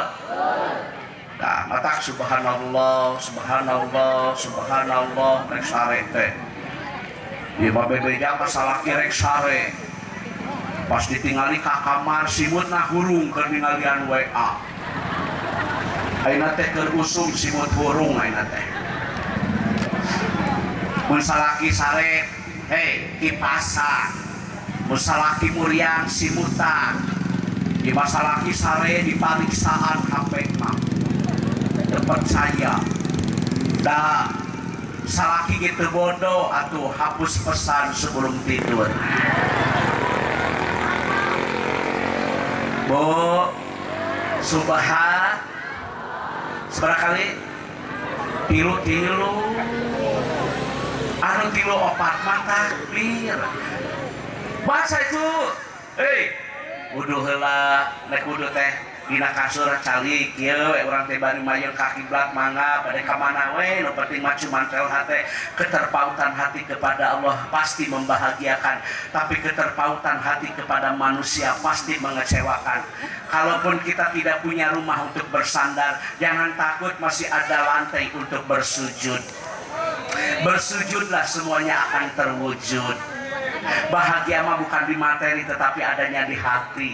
Speaker 1: Nah, matak subhanallah, subhanallah, subhanallah rek sare teh. Ieu mah bebeja ka salaki rek sare. Pas ditingali ka kamar simutna hurung keur ningalian WA. Ayeuna teh keur usum simut hurung ayeuna teh. Mun salaki sare, hei kipasan. Mun salaki muriang simutan. Di masa salaki sare dipariksaan HP mah. Terpercaya. Da salaki gitu bodoh atuh hapus pesan sebelum tidur. Bu, Subhan seberapa kali? Tilu-tilu. Anu tilu opat mah takbir. Baca itu. Hei, wudu heula, nek wudu teh dina kasur calik kieu we urang teh bari mayeng ka kiblat mangga bade ka mana we nu penting mah cuman tel hate. Keterpautan hati kepada Allah pasti membahagiakan, tapi keterpautan hati kepada manusia pasti mengecewakan. Kalaupun kita tidak punya rumah untuk bersandar, jangan takut, masih ada lantai untuk bersujud. Bersujudlah, semuanya akan terwujud. Bahagia mah bukan di materi, tetapi adanya di hati.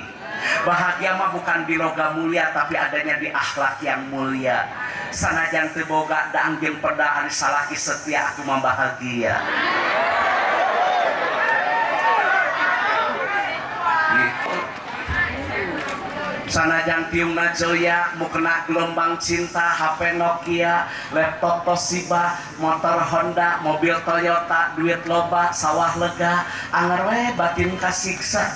Speaker 1: Bahagia mah bukan di logam mulia, tapi adanya di akhlak yang mulia. Sanajan teu boga daang jeung pedaan salaki setia, aku mah bahagia. Gitu. Sanajan tiungna joya, mukena gelombang cinta, HP Nokia, laptop Toshiba, motor Honda, mobil Toyota, duit loba, sawah lega, anger we batin kasiksa.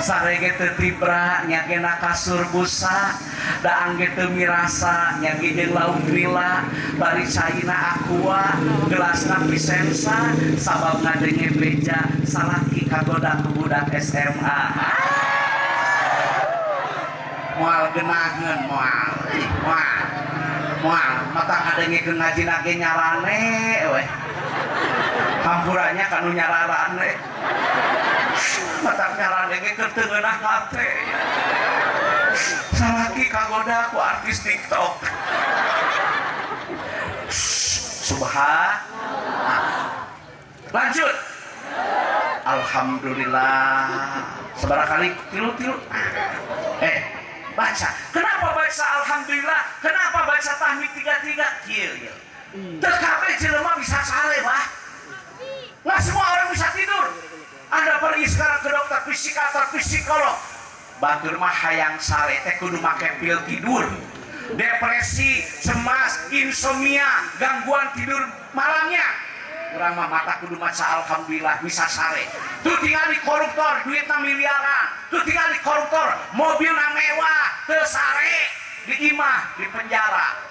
Speaker 1: Sarege teu tibra, nyagena kasur busa, daang ge teu mirasa, nyage jeung lauk nila, bari caina aqua, gelasna Vicenza, sabab ngadenge beja, salaki kagoda ku budak SMA. Moal genaheun, moal, moal, moal, mata ngadengikeun ngajina ge nyarane we. Hampuranya kanu nyararane. Mata nyarane ge keur teu ngeunah hate. Salaki kagoda ku artis TikTok. Subhanallah. Lanjut. Alhamdulillah. Sabaraha kali? Tilu-tilu. Baca. Kenapa baca alhamdulillah? Kenapa baca tahmid 33? Kieu ieu. Teu kabeh jelema bisa sare, bah. Nggak semua orang bisa tidur. Anda pergi sekarang ke dokter, psikiater, psikolog. Batur mah hayang sare teh kudu make pil tidur. Depresi, cemas, insomnia, gangguan tidur malamnya. Urang mah mata kudu maca alhamdulillah bisa sare. Tuh tinggal di koruptor duitna miliaran. Tuh tinggal di koruptor mobilna mewah, teu sare di imah di penjara.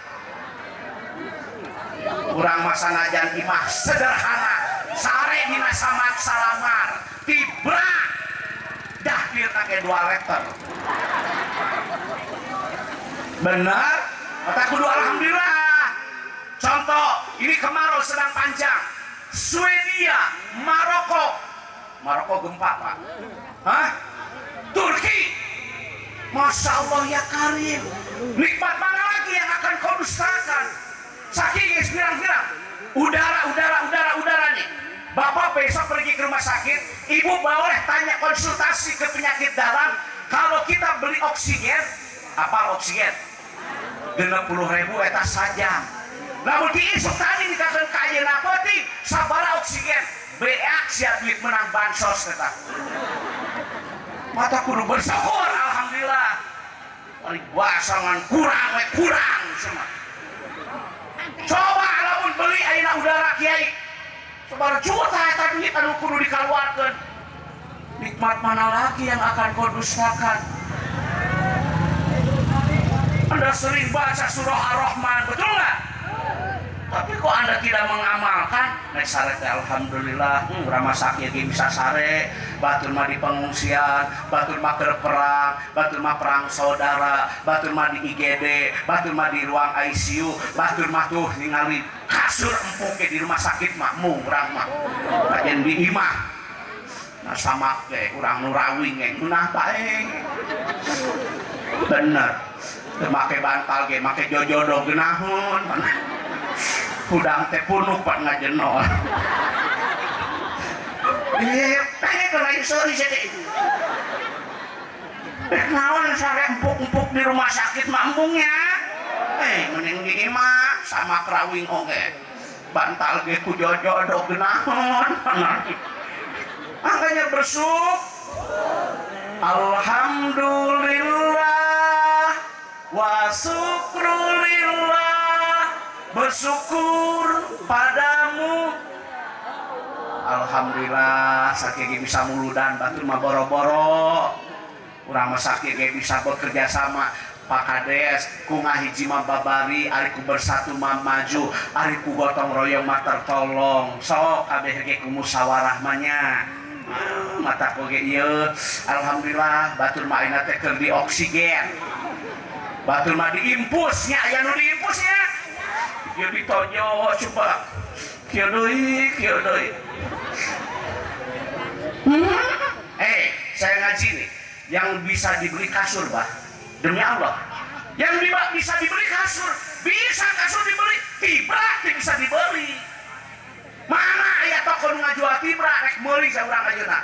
Speaker 1: Urang mah sanajan imah sederhana, sare dina samak salamar, tibra dahdir take 2 liter. Benar? Mata kudu alhamdulillah. Contoh, ini kemarau sedang panjang. Swedia, Maroko, Maroko gempa pak, hah? Turki, Masya Allah ya Karim, nikmat mana lagi yang akan kau dustakan? Saking bilang-bilang, udara, udara, udara, udara nih. Bapak besok pergi ke rumah sakit, ibu boleh tanya konsultasi ke penyakit dalam. Kalau kita beli oksigen, apa oksigen? 60.000 eta saja. Lamun diisuk tadi dikatakan kayeuna peuting sabara oksigen beak sia duit menang bansos eta. Mata kudu bersyukur alhamdulillah. Bari basangan kurang we kurang semua. Coba lamun beli ayeuna udara kiai. Sabara juta eta duit anu kudu dikaluarkeun. Nikmat mana lagi yang akan kau dustakan? Anda sering baca surah Ar-Rahman, betul nggak? Tapi kok Anda tidak mengamalkan? Nek sare teh alhamdulillah, ramah sakit ge bisa sare, batur mah di pengungsian, batur mah keur perang, batur mah perang saudara, batur mah di IGD, batur mah di ruang ICU, batur mah tuh ningali kasur empuk di rumah sakit mah urang mah. Kajen di imah. Nah sama ge urang nu rawing ge ngeunah bae. Bener. Teu make bantal ge make jojodoh geunahun. Hudang teh punuh pak ngajenol. Pengen lain sorry jadi. Naon sare empuk-empuk di rumah sakit mah embungnya. Mending di imah sama kerawing oge. Bantal ge ku jojodoh geunahun. Makanya bersyukur. Alhamdulillah wa syukrulillah. Bersyukur padamu. Alhamdulillah sakieu bisa muludan batur mah boro-boro. Urang mah sakit ge bisa bekerja sama. Pak Kades ku ngahiji mah babari, ari ku bersatu mah maju, ari ku gotong royong mah tertolong. Sok kabeh ge ku musyawarah mah nya. Mata ku ge ieu alhamdulillah batur mah ayeuna teh keur di oksigen. Batur mah diimpus nya, aya nu diimpus nya. Ieu ditonyo coba. Kieu deui, kieu deui. Saya ngaji nih, yang bisa dibeli kasur, bah. Demi Allah. Yang bisa dibeli kasur, bisa kasur dibeli, tibra teu bisa dibeli. Mana aya toko nu ngajual tibra rek meuli saurang ayeuna.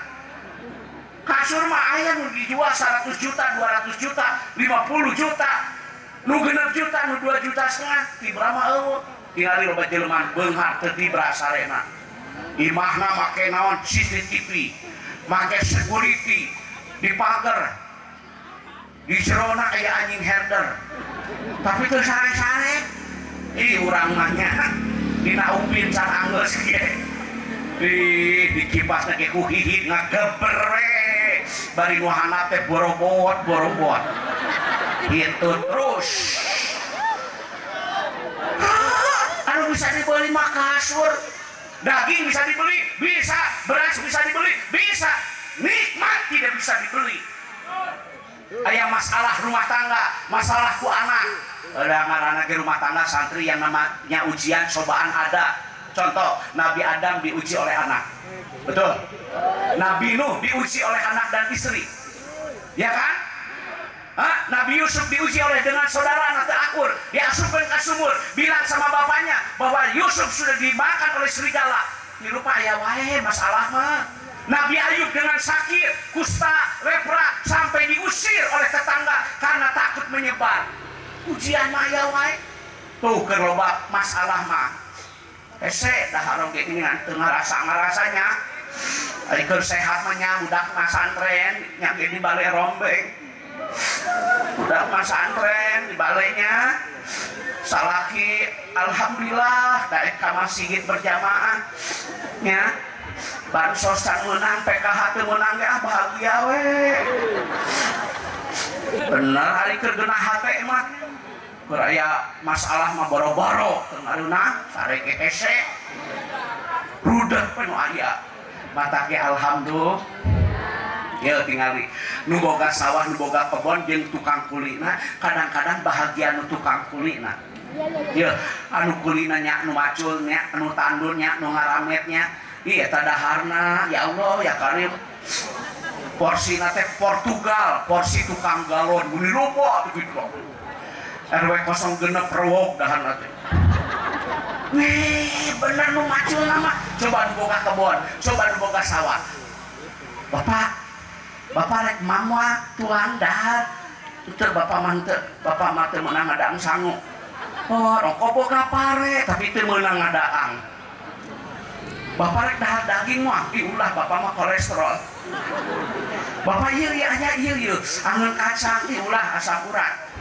Speaker 1: Kasur mah aya nu dijual 100 juta, 200 juta, 50 juta, nu 6 juta, nu 2,5 juta, tibra mah eueuh. Tingali loba jelema beunghar teu tibra sarena. Imahna make naon CCTV, make security, di pagar. Di jerona aya anjing herder. Tapi teu sare-sare. Ih urang mah nya dina upin can anggeus ge. Ih dikipasna ge ku hihit ngageber we. Bari nu handap teh borobot-borobot. Gitu terus. Anu bisa dibeli mah kasur. Daging bisa dibeli, bisa. Beras bisa dibeli, bisa. Nikmat tidak bisa dibeli. Aya masalah rumah tangga, masalah ku anak. Ada ngaranna ge rumah tangga santri yang namanya ujian cobaan ada. Contoh, Nabi Adam diuji oleh anak. Betul? Nabi Nuh diuji oleh anak dan istri. Ya kan? Hah? Nabi Yusuf diuji oleh dengan saudara anak terakur, diasupkan ke sumur, bilang sama bapaknya bahwa Yusuf sudah dimakan oleh serigala. Ini lupa ya wae masalah mah. Nabi Ayub dengan sakit, kusta, lepra, sampai diusir oleh tetangga karena takut menyebar. Ujian mah ya wae. Tuh keur loba masalah mah. Hese dahar oge geuningan teu ngarasa-ngarasanya. Ari keur sehat mah nya budak masantren nya ge di bale rombeng. Budak masantren di balenya. Salaki alhamdulillah daek ka masjid berjamaah nya. Bansos can meunang, PKH teu meunang ge ah bahagia we. Bener ari keur geunah hate mah. Keur aya masalah mah boro-boro teu ngareunah sare ge hese. Rudet we nu aya. Mata ge alhamdulillah. Ieu tingali nu boga sawah, nu boga kebon jeung tukang kulina, kadang-kadang bahagia nu tukang kulina. Ieu anu kulina nya, nu macul nya, anu tandun nya, nu ngaramet nya. Iya tadaharna, ya Allah ya Karim. Porsi nate Portugal, porsi tukang galon, muni loba gitu. RW 06 rewog daharna teh. Wih, bener nu macul nama. Coba nu boga kebon, coba nu boga sawah. Bapak, bapak rek mamua tuang dahar. Teu bapak mah teu, bapak mah teu meunang ngadaang sangu. Oh, rokok boga pare, tapi teu meunang ngadaang. Bapak rek dahar daging mah, diulah bapak mah kolesterol. Bapak ieu ieu aya ieu ieu, angeun kacang diulah asam urat.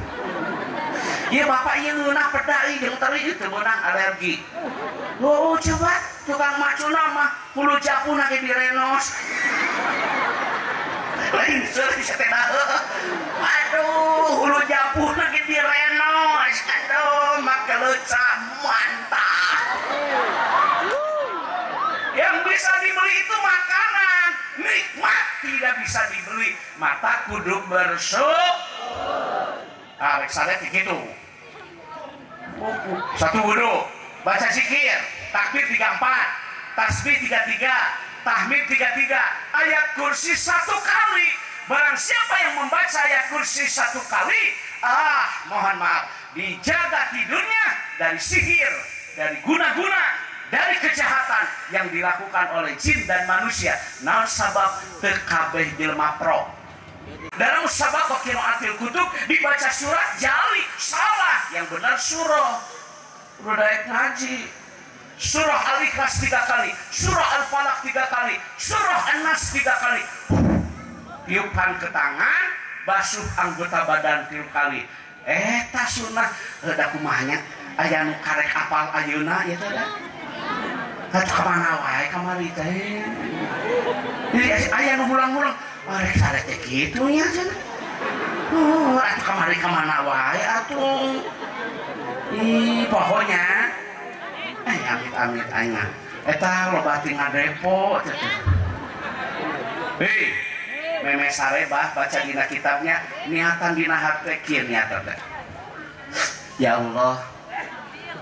Speaker 1: Ieu bapak ieu ngeunah peda ieu jeung teri ieu teu meunang alergi. Oh, coba tukang maculna mah hulu japuna ge direnos. Lain seueur teh aduh, hulu japuna ge direnos. Aduh, make leuca mantap. Yang bisa dibeli itu makanan, nikmat tidak bisa dibeli. Mata kudu bersyukur. Ah, rek sare gitu. Satu wudu, baca zikir, takbir 34, tasbih 33, tahmid 33, ayat kursi 1 kali. Barang siapa yang membaca ayat kursi 1 kali, ah, mohon maaf, dijaga tidurnya dari sihir, dari guna-guna, dari kejahatan yang dilakukan oleh jin dan manusia. Naon sabab teu kabeh jelema pro. Dalam sabab qiraatil kutub dibaca surat jali salah, yang benar surah. Udah daek ngaji. Surah Al-Ikhlas 3 kali, surah Al-Falaq 3 kali, surah An-Nas 3 kali. Tiupan ke tangan, basuh anggota badan 3 kali. Eta sunnah da kumaha nya aya nu karek apal ayeuna ieu teh da. Atuh ka mana wae kamari teh. Jadi aya nu hulang-hulang, rek sare teh kitu nya cenah. Ari ka mana wae atuh. Ih, pokoknya amit-amit aing eta loba ti ngadepo teh. Hei, meme sare bah baca dina kitabnya niatan dina hate kieu niatan teh. Ya Allah,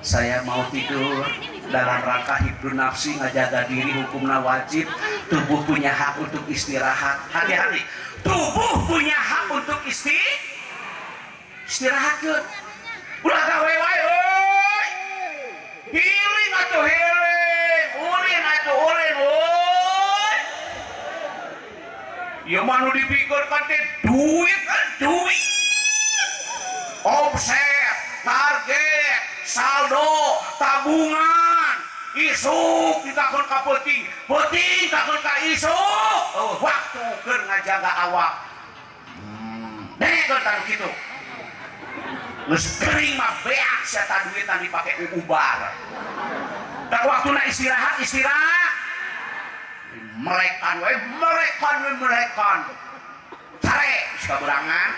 Speaker 1: saya mau tidur dalam rangka hibdun nafsi, ngajaga diri, hukumna wajib, tubuh punya hak untuk istirahat. Hati-hati, tubuh punya hak untuk istirahat ke. Ulah gawe wae euy. Healing atuh healing, ulin atuh ulin euy. Ieu mah nu dipikirkan teh duit kan duit. Omset, target, saldo, tabungan, isuk ditakon ka peuting, peuting takon ka isuk. Oh, waktu keur ngajaga awak. Dengekeun tanu kitu. Geus kering mah beak sia ta duitan dipake ubar. Tak waktuna istirahat, istirahat. Merekan we, merekan we, merekan. Sare geus kaberangan.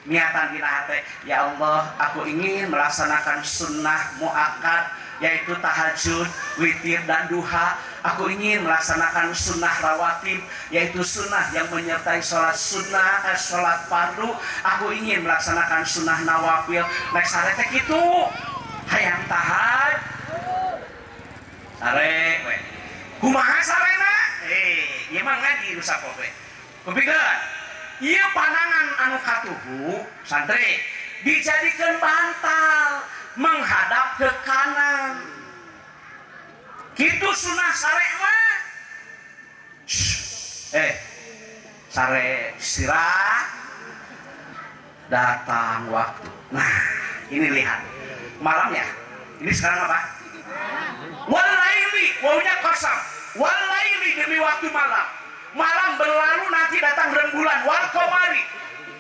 Speaker 1: Niatan dina hate, ya Allah, aku ingin melaksanakan sunnah muakkad yaitu tahajud, witir dan duha. Aku ingin melaksanakan sunnah rawatib yaitu sunnah yang menyertai sholat sunnah, sholat fardu. Aku ingin melaksanakan sunnah nawafil. Nek sare teh kitu. Hayang tahaj. Sare we. Kumaha sarena? Ieu mah ngaji rusak we. Kupikeun. Ieu panangan anu katuhu santri dijadikan bantal menghadap ke kanan. Gitu sunah sare mah. Sare sirah datang waktu. Nah, ini lihat. Malamnya. Ini sekarang apa? Walaili, wawunya kosong. Walaili demi waktu malam. Malam berlalu nanti datang rembulan. Wal qamari.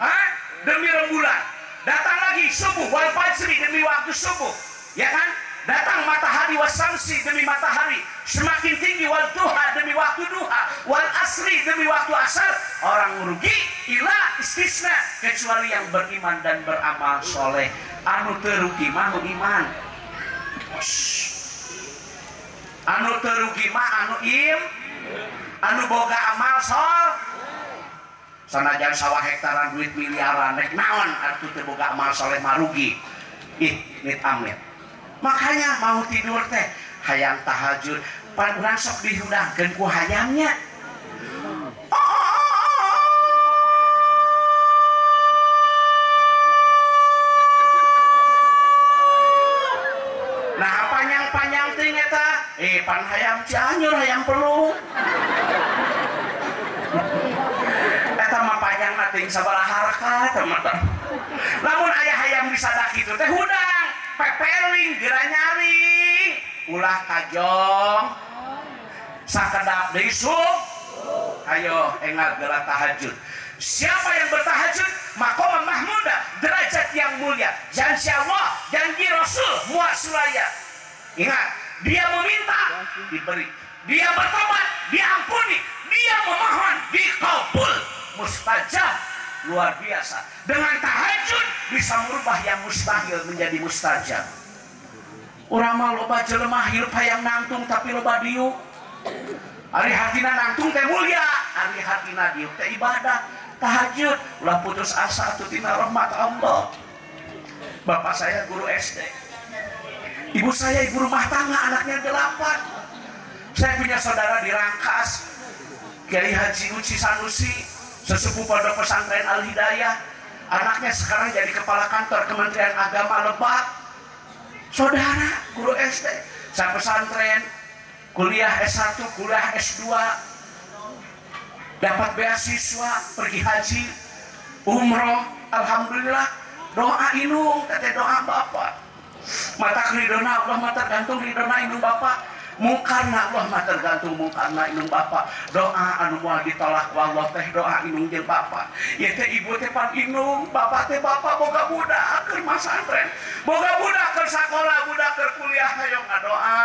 Speaker 1: Hah? Demi rembulan. Datang lagi subuh, wal fajri demi waktu subuh. Ya kan? Datang matahari wasamsi demi matahari. Semakin tinggi wal duha demi waktu duha, wal asri demi waktu asar. Orang rugi ila istisna kecuali yang beriman dan beramal soleh. Anu terugi mah anu iman. Anu terugi mah anu im, anu boga amal sol. Sanajan sawah hektaran duit miliaran rek naon atuh teu boga amal soleh mah rugi. Ih, nit amit. Makanya mau tidur teh hayang tahajud, pan urang sok dihudangkeun ku hayangnya. Nah, panjang-panjang teuing eta, pan hayang Cianjur, hayang pelung. Eta mah panjangna teuing sabaraha rakaat mah. Lamun aya hayang disadak kitu teh hudang, pepeling geura nyaring, ulah kajong. Sakedap deui sub. Ayo engal geura tahajud. Siapa yang bertahajud, maqam mahmuda, derajat yang mulia. Janji Allah, janji Rasul, muak sulaya. Ingat, dia meminta, diberi. Dia bertobat, diampuni. Dia memohon, dikabul. Mustajab, luar biasa. Dengan tahajud bisa merubah yang mustahil menjadi mustajab. Urang mah loba jelema hirup hayang nangtung tapi loba diuk. Ari hatina nangtung teh mulia, ari hatina diuk teh ibadah. Tahajud, ulah putus asa atuh tina rahmat Allah. Bapak saya guru SD. Ibu saya ibu rumah tangga, anaknya 8. Saya punya saudara di Rangkas, Kiai Haji Uci Sanusi, sesepuh pondok pesantren Al Hidayah. Anaknya sekarang jadi kepala kantor Kementerian Agama Lebak. Saudara guru SD, saya pesantren, kuliah S1, kuliah S2, dapat beasiswa, pergi haji, umroh, alhamdulillah. Doa inung, teteh doa bapak. Mata ridona Allah, mata tergantung ridona inung bapak. Mungkarna Allah mah tergantung mungkarna inung bapak. Doa anu moal ditolak ku Allah teh doa inung jeung bapak. Ieu teh ibu teh pan inung, bapak teh bapak boga budak keur masantren, boga budak keur sakola, budak keur kuliah hayang ngadoa.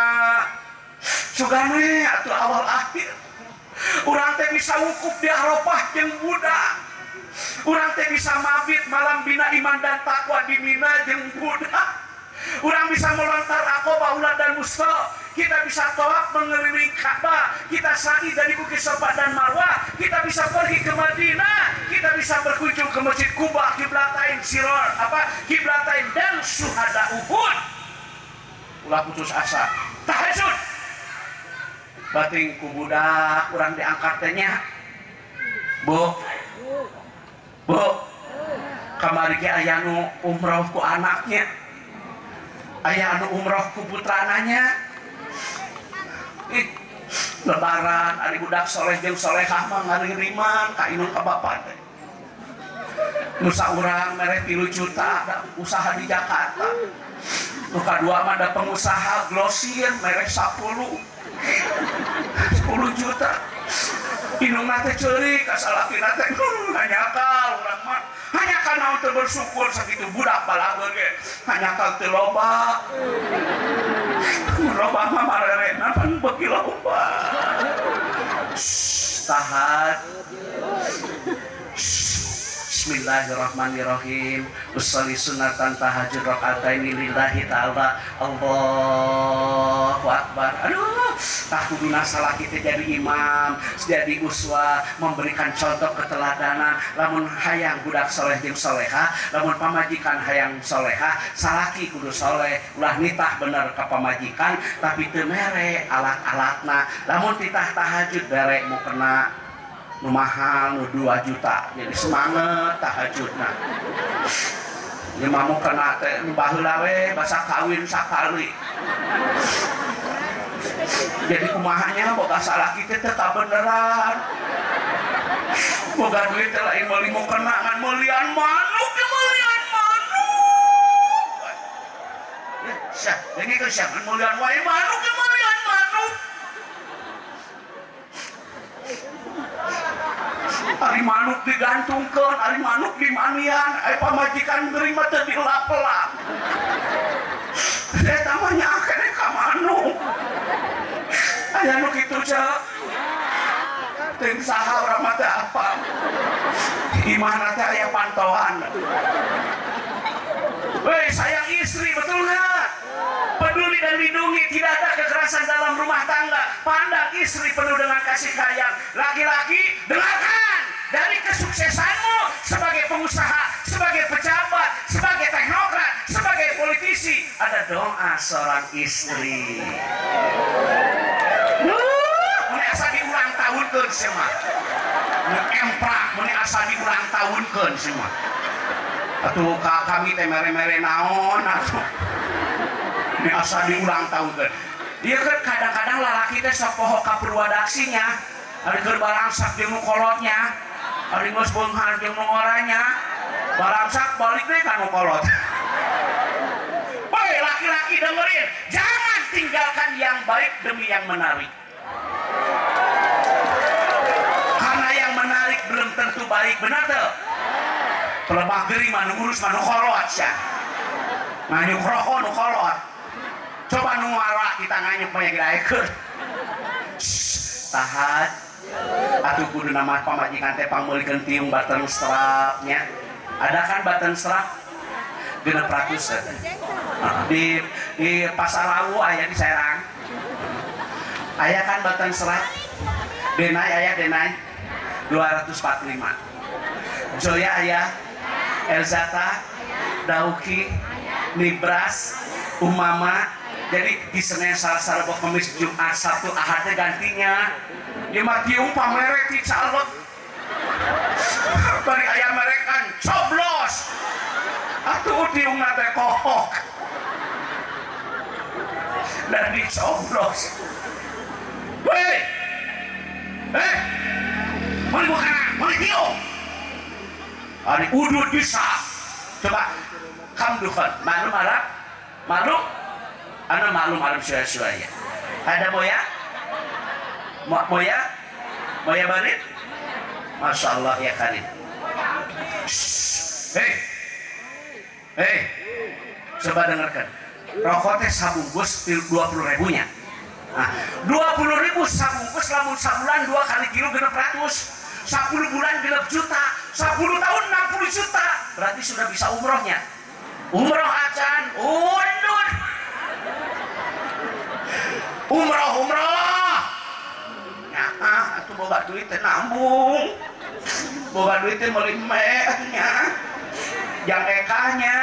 Speaker 1: Sugan we atuh awal akhir. Urang teh bisa wukuf di Arafah jeung budak. Urang teh bisa mabit malam bina iman dan takwa di Mina jeung budak. Urang bisa melontar Aqobah, Ula dan Musta. Kita bisa tawaf mengelilingi Ka'bah. Kita sa'i dari Bukit Safa dan Marwah. Kita bisa pergi ke Madinah. Kita bisa berkunjung ke Masjid Quba, Kiblatain Siror, apa Kiblatain dan Syuhada Uhud. Ulah putus asa. Tahajud. Bating ku budak urang diangkat teh nya. Bu. Bu. Kamari ge aya nu umroh ku anaknya. Aya anu umroh ku putrananya. Ih, lebaran ari budak soleh jeung solehah mah ngaririman ka indung ka bapak teh. Nu saurang mere 3 juta da usaha di Jakarta. Nu kadua mah da pengusaha glosir mere 10 juta. Indungna teh ceurik ka salakina teh hanyakal urang mah. Hanyakal naon teu bersyukur sakitu budak balageur ge. Hanyakal teu loba. Loba mah marerena pan beuki loba. Tahan. Bismillahirrahmanirrahim. Usolli sunatan tahajud raka'ataini lillahi ta'ala. Allahu akbar. Aduh, tah kuduna salaki teh jadi imam, jadi uswah, memberikan contoh keteladanan. Lamun hayang budak soleh jeung solehah, lamun pamajikan hayang solehah, salaki kudu soleh, ulah nitah bener ka pamajikan tapi teu mere alat-alatna. Lamun titah tahajud bere mu kena nu mahal nu 2 juta jadi semangat tahajudna. Ieu mah mu kena teh nu baheula we basa kawin sakali. Jadi kumahanya boga salaki teh teu kabeneran. Boga duit teh lain meuli mu kena ngan meulian manuk ge meulian manuk. Ya sia, dengekeun sia ngan meulian wae manuk ge meulian manuk. Ari manuk digantungkeun, ari manuk dimanian, ari pamajikan geuring mah teu dilap-lap. Eta mah nyaah keneh ka manuk. Aya nu kitu ceu. Teuing saha urang mah teu apal. Imahna teh aya pantauan. Weh, sayang istri, betul nggak? Peduli dan lindungi, tidak ada kekerasan dalam rumah tangga. Pandang istri penuh dengan kasih sayang. Laki-laki, dengarkan dari kesuksesanmu sebagai pengusaha, sebagai pejabat, sebagai teknokrat, sebagai politisi, ada doa seorang istri. Mun asa diulang tahunkeun sia mah. Mun emprak, mun asa diulang tahunkeun sia mah. Atuh ka kami teh mere-mere naon atuh. Ini asa diulang tahunkeun. Ieu kan kadang-kadang lalaki teh sok poho ka purwadaksinya. Ari keur barangsak jeung nu kolotnya, ari geus beunghar jeung nu oranya, barangsak balik deui ka nu kolot. Woi, laki-laki dengerin, jangan tinggalkan yang baik demi yang menarik. Karena yang menarik belum tentu baik, benar tuh? Pelebah gering mah nu ngurus mah nu kolot sia. Nganyuk rokok nu kolot. Coba nu ngala kita nganyuk mah yang daekeun. Tahan. Atuh kudu nama pamajikan teh pangmeulikeun tiung button strapnya. Ada kan button strap? 600 eta. Di Pasar Lawu aya di Serang. Aya kan button strap? Denai aya denai 245. Zoya aya, Elzata, Dauki, Nibras, Umama. Jadi di Senin, Selasa, Rabu, Kamis, Jumat, Sabtu, Ahadnya gantinya. Dia mah tiung pamerek di calon. Bari ayam merekan coblos. Atuh tiung teh kohok. Dan dicoblos. Weh. Meuli mukana, meuli tiung. Ari udud bisa. Coba kamdukan, maklum Arab? Maklum? Ana maklum Arab syuaya. Ada boya? Moya? Moya barit? Masya Allah ya Karim. Hei, hei, coba dengarkan. Rokok teh sabungkus 20 ribunya. Nah, 20 ribu sabungkus lamun sabulan 2 kali kilo 600. 10 bulan 6 juta. 10 tahun 60 juta. Berarti sudah bisa umrohnya. Umroh acan, undur. Umroh, umroh. Ya, atuh boga duit teh nambung. Boga duit teh meuli meh nya. Yang ekahnya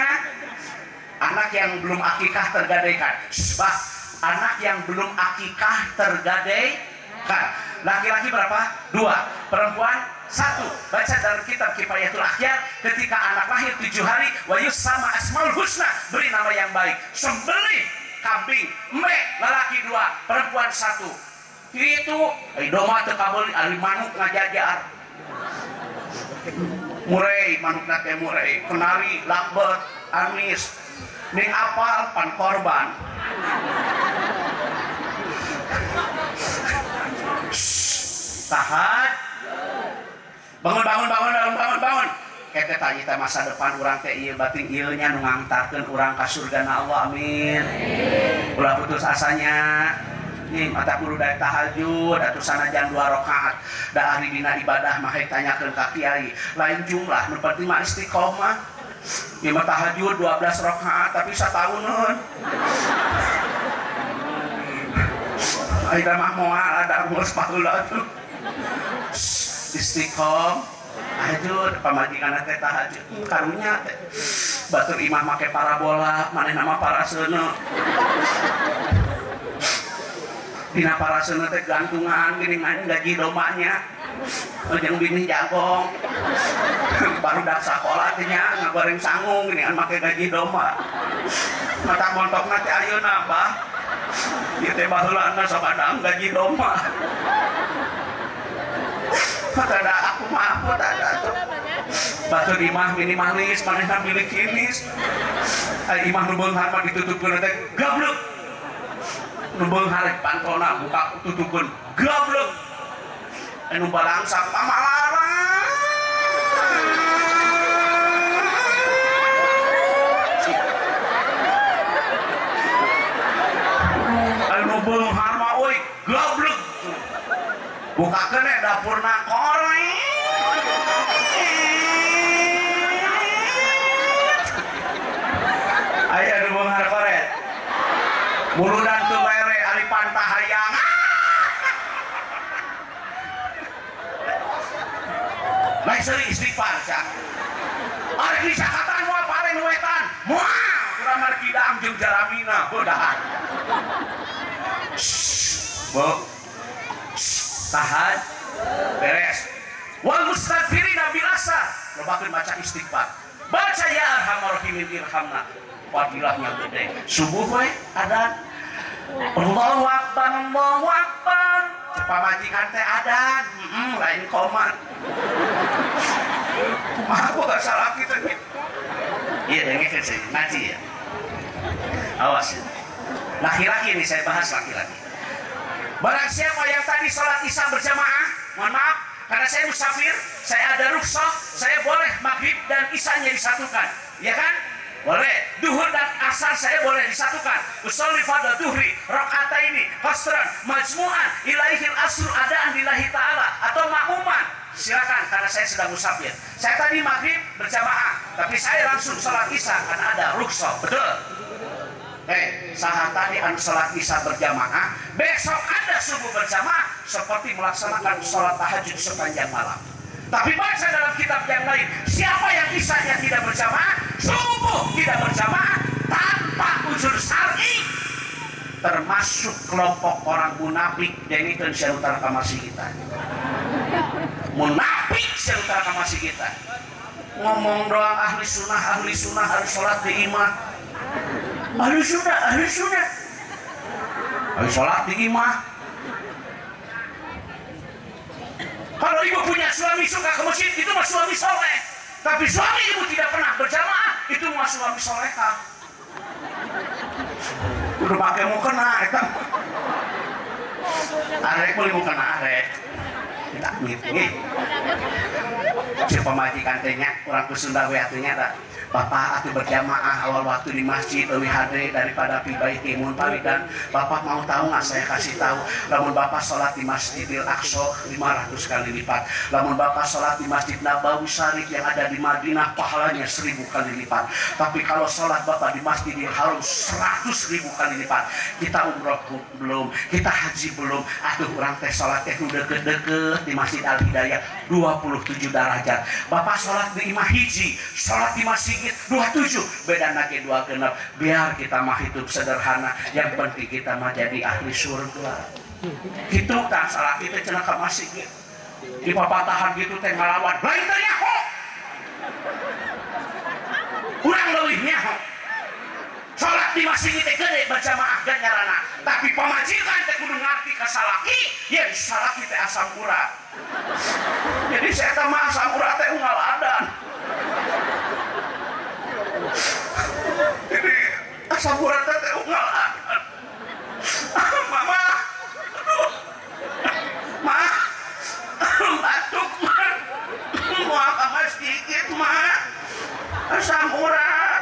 Speaker 1: anak yang belum akikah tergadaikan. Bah, anak yang belum akikah tergadaikan. Laki-laki berapa? 2. Perempuan 1. Baca dalam kitab Kifayatul Akhyar, ketika anak lahir 7 hari, wa yusama asmaul husna, beri nama yang baik. Sembelih kambing, me, lelaki 2, perempuan 1. Itu domba teu kabeuli, ari manuk ngajajar. Murei manukna teh murei, kenari, lakbet, anis. Ning apal pan korban. Tahan. Bangun bangun bangun bangun bangun bangun. Kete tanya teh masa depan urang teh ieu batin ieu nya nu ngangtarkeun urang ka surgana Allah, amin. Ulah putus asanya. Nih mata kudu daek tahajud atuh sanajan 2 rakaat. Da ari dina ibadah mah hayang tanyakeun ka kiai. Lain jumlah nu penting mah istiqomah. Ieu mah tahajud 12 rakaat tapi satauneun. Aida mah moal ada geus baheula atuh. Istiqomah tahajud pamajikan teh tahajud karunya teh. Batur imah make parabola manehna mah paraseuneu. Dina paraseuneu teh gantungan geuningan gaji domanya. Jeung bini jagong. Barudak sakola teh nya ngagoreng sangung geuningan make gaji domba. Mata montokna teh ayeuna bah. Ieu teh baheulana sabadang gaji domba. Tada aku mah aku tada tuh. Batur imah minimalis manehna milik kinis. Ai imah nu beunghar mah ditutupkeun teh gablek. Nu beunghar pantona buka tutupkeun gablek. Anu balangsak pamalarang. Anu beunghar mah euy gablek. Bukakeun dapurna koreng. Aya nu beunghar koret. Muludan teu mere ari pantah hayang. Lain seuri istighfar sia. Ari disakatan moal paren wetan. Moal kurang margi daang jeung jaramina beudahan. Bu. Tahan. Beres. Wal mustaghfirina bil asar. Lobakeun maca istighfar. Baca ya arhamar rahimin irhamna. Fadilahnya gede. Subuh we adan. Allahu akbar, Allahu akbar. Pamajikan teh adan, lain komat. Kumaha boga salah kitu nya. Iya dengekeun sih, ngaji ya. Awas. Laki-laki ini saya bahas laki-laki. Barang siapa yang tadi sholat isya berjamaah, mohon maaf, karena saya musafir, saya ada rukhsah, saya boleh maghrib dan isyanya disatukan, ya kan? Boleh. Duhur dan asar saya boleh disatukan. Usolli fardhu duhri rakaataini qasran majmu'an ilaihil asru adaan lillahi ta'ala atau makmuman. Silakan, karena saya sedang musafir. Saya tadi maghrib berjamaah, tapi saya langsung sholat isya karena ada rukhsah. Betul? Saha tadi anu sholat isya berjamaah, besok ada subuh berjamaah seperti melaksanakan sholat tahajud sepanjang malam. Tapi baca dalam kitab yang lain, siapa yang isyanya tidak berjamaah, subuh tidak berjamaah tanpa uzur syar'i, termasuk kelompok orang munafik. Dan itu utara kamasi kita. Munafik utara kamasi kita. Ngomong doang ahli sunnah harus sholat di imah. Ahli sunnah, ahli sunnah. Harus sholat di imah. Kalau ibu punya suami suka ke masjid, itu mah suami soleh. Tapi suami ibu tidak pernah berjamaah, itu mah suami soleha. Udah pakai mau kena, eta. Arek boleh mau kena arek. Kita amit nggih. Si pamajikan teh nya urang ku Sunda we atuh nya da. Bapak atuh berjamaah awal waktu di masjid leuwih hade daripada pi baiti munfaridan. Bapak mau tahu nggak saya kasih tahu, lamun bapak sholat di Masjidil Aqsa 500 kali lipat, lamun bapak sholat di Masjid Nabawi Syarif yang ada di Madinah pahalanya 1000 kali lipat. Tapi kalau sholat bapak di Masjidil Haram 100.000 kali lipat. Kita umroh belum, kita haji belum, atuh urang teh sholat teh nu deket-deket di Masjid Al Hidayah 27 derajat. Bapak sholat di imah hiji, sholat di masjid 27, beda lagi 2 genep. Biar kita mah hidup sederhana, yang penting kita mah jadi ahli surga. Gitu tak salah kita cenah ka masjid. Di papatahan gitu teh ngalawan. Lain teh nyaho. Urang leuwih nyaho. Salat di masjid teh gede berjamaah ganjarana, tapi pamajikan teh kudu ngarti ka salaki, yen salaki teh asam urat. Jadi saya mah asam urat teh unggal adan. Jadi asam urat teh unggal adan. Mama, aduh, ma, batuk ma, mau ke masjid ma, asam urat.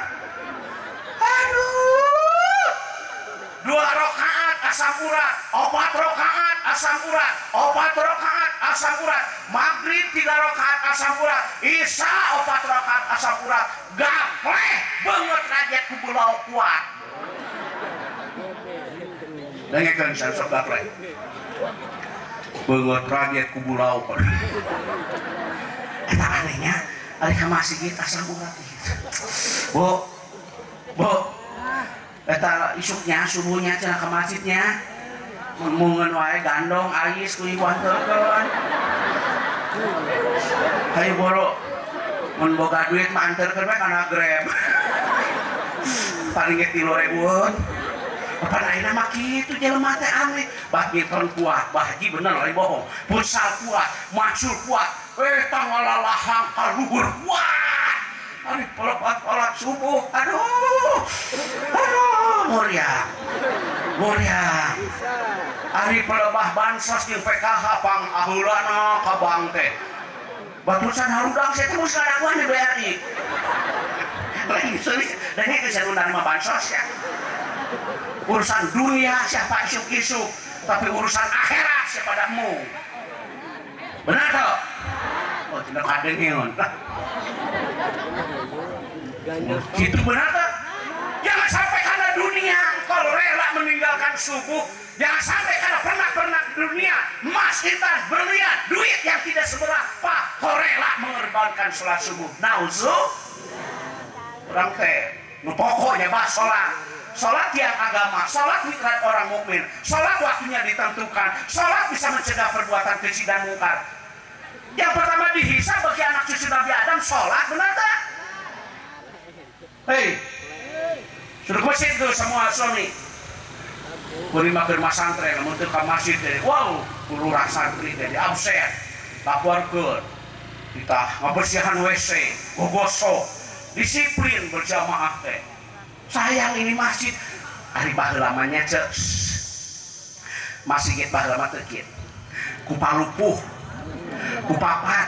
Speaker 1: Aduh, 2 rakaat asam urat, 4 rakaat asam urat, 4 rakaat asam urat, maghrib 3 rakaat asam urat, isya 4 rakaat asam urat. Gapleh banget rakyat ku belau kuat. Dengekeun saya sok gapleh. Banget rakyat ku belau kuat. Eta anehnya, ari ka masjid asam urat. Bu, bu, eta isuknya subuhnya cenah ka masjidnya. Mungeun wae gandong ais ku ibu anterkeun. Hayu boro, mun boga duit mah anterkeun we kana Grab. Paling ge 3.000-an. Papan ayeuna mah kitu jelema teh aneh. Badminton kuat, bah haji bener lain bohong. Futsal kuat, macul kuat, eta ngalalahang ka luhur kuat. Ari pelepat sholat subuh, aduh, aduh, muriang, muriang. Ari pelebah bansos jeung PKH pang ahulana ka bank teh. Batusan harudang saya teh geus ngadaguan di BRI. Lain seulis, dan ini geus undang mah bansos ya. Urusan dunia siapa isuk-isuk, tapi urusan akhirat siapa padamu. Benar toh? Oh, tidak kadengeun. Gitu benar tak? Jangan sampai karena dunia engkau rela meninggalkan subuh. Jangan sampai karena pernah-pernah dunia, emas, intan, berlian, duit yang tidak seberapa, kau rela mengorbankan sholat subuh. Nauzu, orang teh, nu pokoknya bah sholat. Sholat tiang agama, sholat mitra orang mukmin, sholat waktunya ditentukan, sholat bisa mencegah perbuatan keji dan mungkar. Yang pertama dihisab bagi anak cucu Nabi Adam, sholat, benar tak? Hei, sudah ke masjid tuh semua suami. Kuring mah keur masantren, lamun teu ka masjid teh, wow, lurah santri teh absen, laporkeun. Kita ngabersihan WC, gogosok, disiplin berjamaah teh. Sayang ini masjid, ari baheula mah nya ceuk. Masjid baheula mah teu kieu. Ku palupuh, ku papat,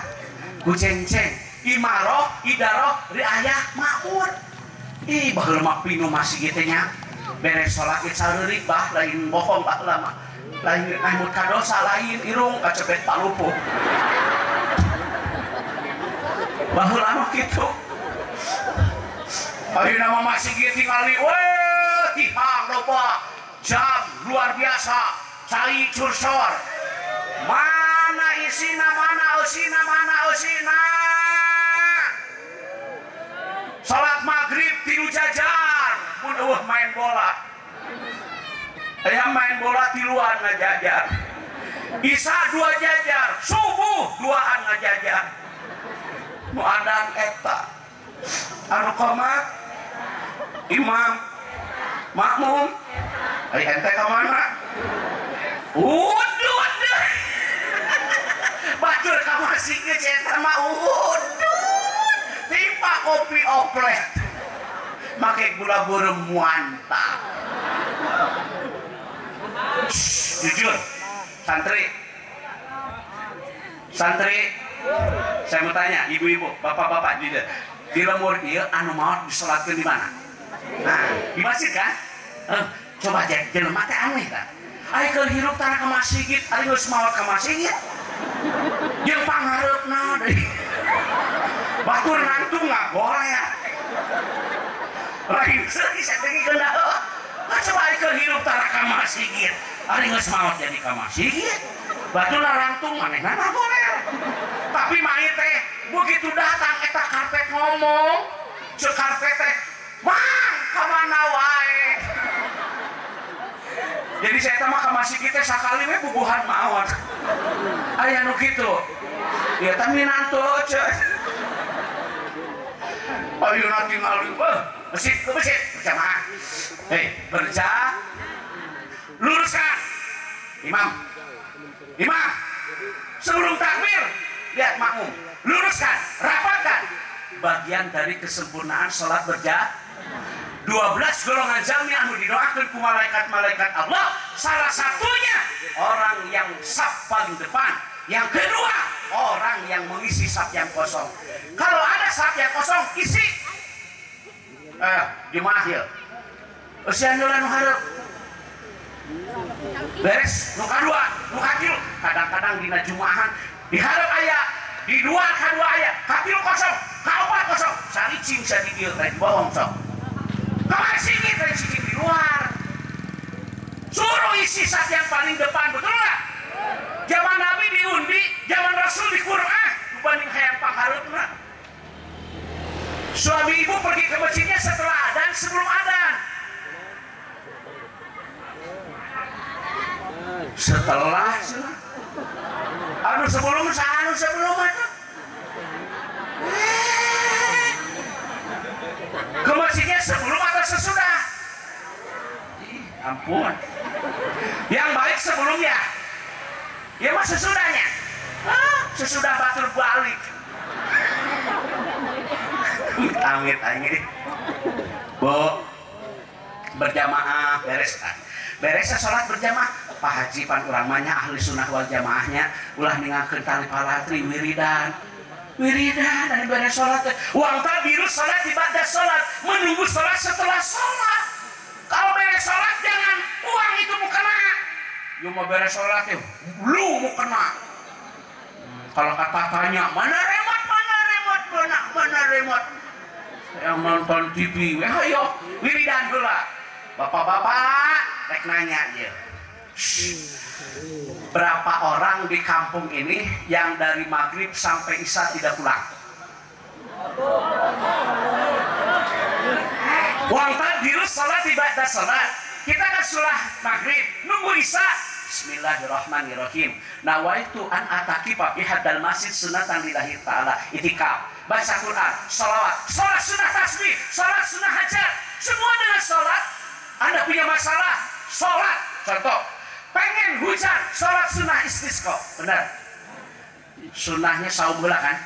Speaker 1: ku cengceng, imaroh, idaroh, riayah, makmur. Ih, baheula mah pinu masjid teh nya. Beres salat ge sareurik bah, lain bohong baheula mah. Lain ngahmut kadosa, lain irung kacepet palupuh. Baheula mah kitu. Ayeuna mah masjid tingali weh tihang loba, jam luar biasa, cai cursor. Mana isina, mana eusina, mana eusina. Salat maghrib tilu jajar, mun eueuh main bola. Aya main bola tiluan ngajajar. Isya 2 jajar, subuh 2an ngajajar. Nu adan eta. Anu qomat, imam, makmum, ai ente ka mana? Udud. Batur ka masjid geus eta mah udud. Timpa kopi oplet. Make gula beureum muanta. Jujur, santri. Santri, saya mau tanya, ibu-ibu, bapak-bapak juga. Di lemur ieu anu maot disolatkeun di mana? Nah, di masjid kan? Coba aja, jelema teh aneh kan? Ari keur hirup tara ka masjid, ari geus maot ka masjid. Jeung panghareupna deui. Batur nangtung ngagolea. Lain seuri satengikeun daeu. Coba ari keur hirup tara ka masjid, ari geus maot jadi ka masjid. Batur narangtung manehna ngagolea. Tapi mayit teh begitu datang eta karpet ngomong, ceuk karpet teh, "Mang, ka mana wae?" Jadi saya mah ka masjid teh sakali we bubuhan maot. Aya nu kitu. Ya teh minantu ceuk. Ayeuna tingali beuh, masjid ke masjid berjamaah. Hei, berjamaah. Luruskan. Imam. Imam. Sebelum takbir, lihat makmum. Luruskan, rapatkan. Bagian dari kesempurnaan sholat berjamaah. 12 golongan jalmi anu didoakan ku malaikat-malaikat Allah, salah satunya orang yang saf paling depan, yang kedua orang yang mengisi saf yang kosong. Kalau ada saf yang kosong, isi. Jemaah ieu. Eusian heula nu hareup. Beres nu kadua, nu katilu. Kadang-kadang dina jumaahan di hareup aya, di dua kadua aya, katilu kosong, kaopat kosong. Saricing sa di dieu rek bohong sok. Kamar sini, dari sini di luar. Suruh isi saf yang paling depan, betul nggak? Zaman Nabi diundi, zaman Rasul di Qur'an, dibanding hayang panghareupna. Suami ibu pergi ke masjidnya setelah adan, sebelum adan. Setelah, anu sebelum, anu sebelum atuh. Ke masjidnya sebelum atau sesudah? Ih, ampun. Yang baik sebelumnya. Ya mah sesudahnya. Ah, sesudah batur balik. Amit amit. Bu, berjamaah beres kan? Beres sholat berjamaah. Pak Haji pan urang mah nya ahli sunnah wal jamaahnya ulah ninggalkeun tali palatri wiridan. Wiridan dari beres sholat. Uang tabiru sholat ibadah sholat, menunggu sholat setelah sholat. Kalau beres sholat jangan uang itu mau kena. Yo mau beres sholat ya, lu mau kena. Kalau kata tanya mana remote, mana remote, mana mana remote. Yang nonton TV, weh ayo wiridan heula. Bapak-bapak rek nanya dia. Berapa orang di kampung ini yang dari maghrib sampai isya tidak pulang? Wang tadirus salat ibadah salat. Kita kan sulah maghrib nunggu isya. Bismillahirrahmanirrahim. Nawaitu an atakifa fi haddal masjid sunatan lillahi ta'ala. Itikaf, baca Quran, sholawat, sholat sunnah tasbih, sholat sunnah hajat. Semua dengan sholat. Anda punya masalah, sholat. Contoh, pengen hujan, sholat sunnah istisqa. Benar. Sunnahnya saum heula kan?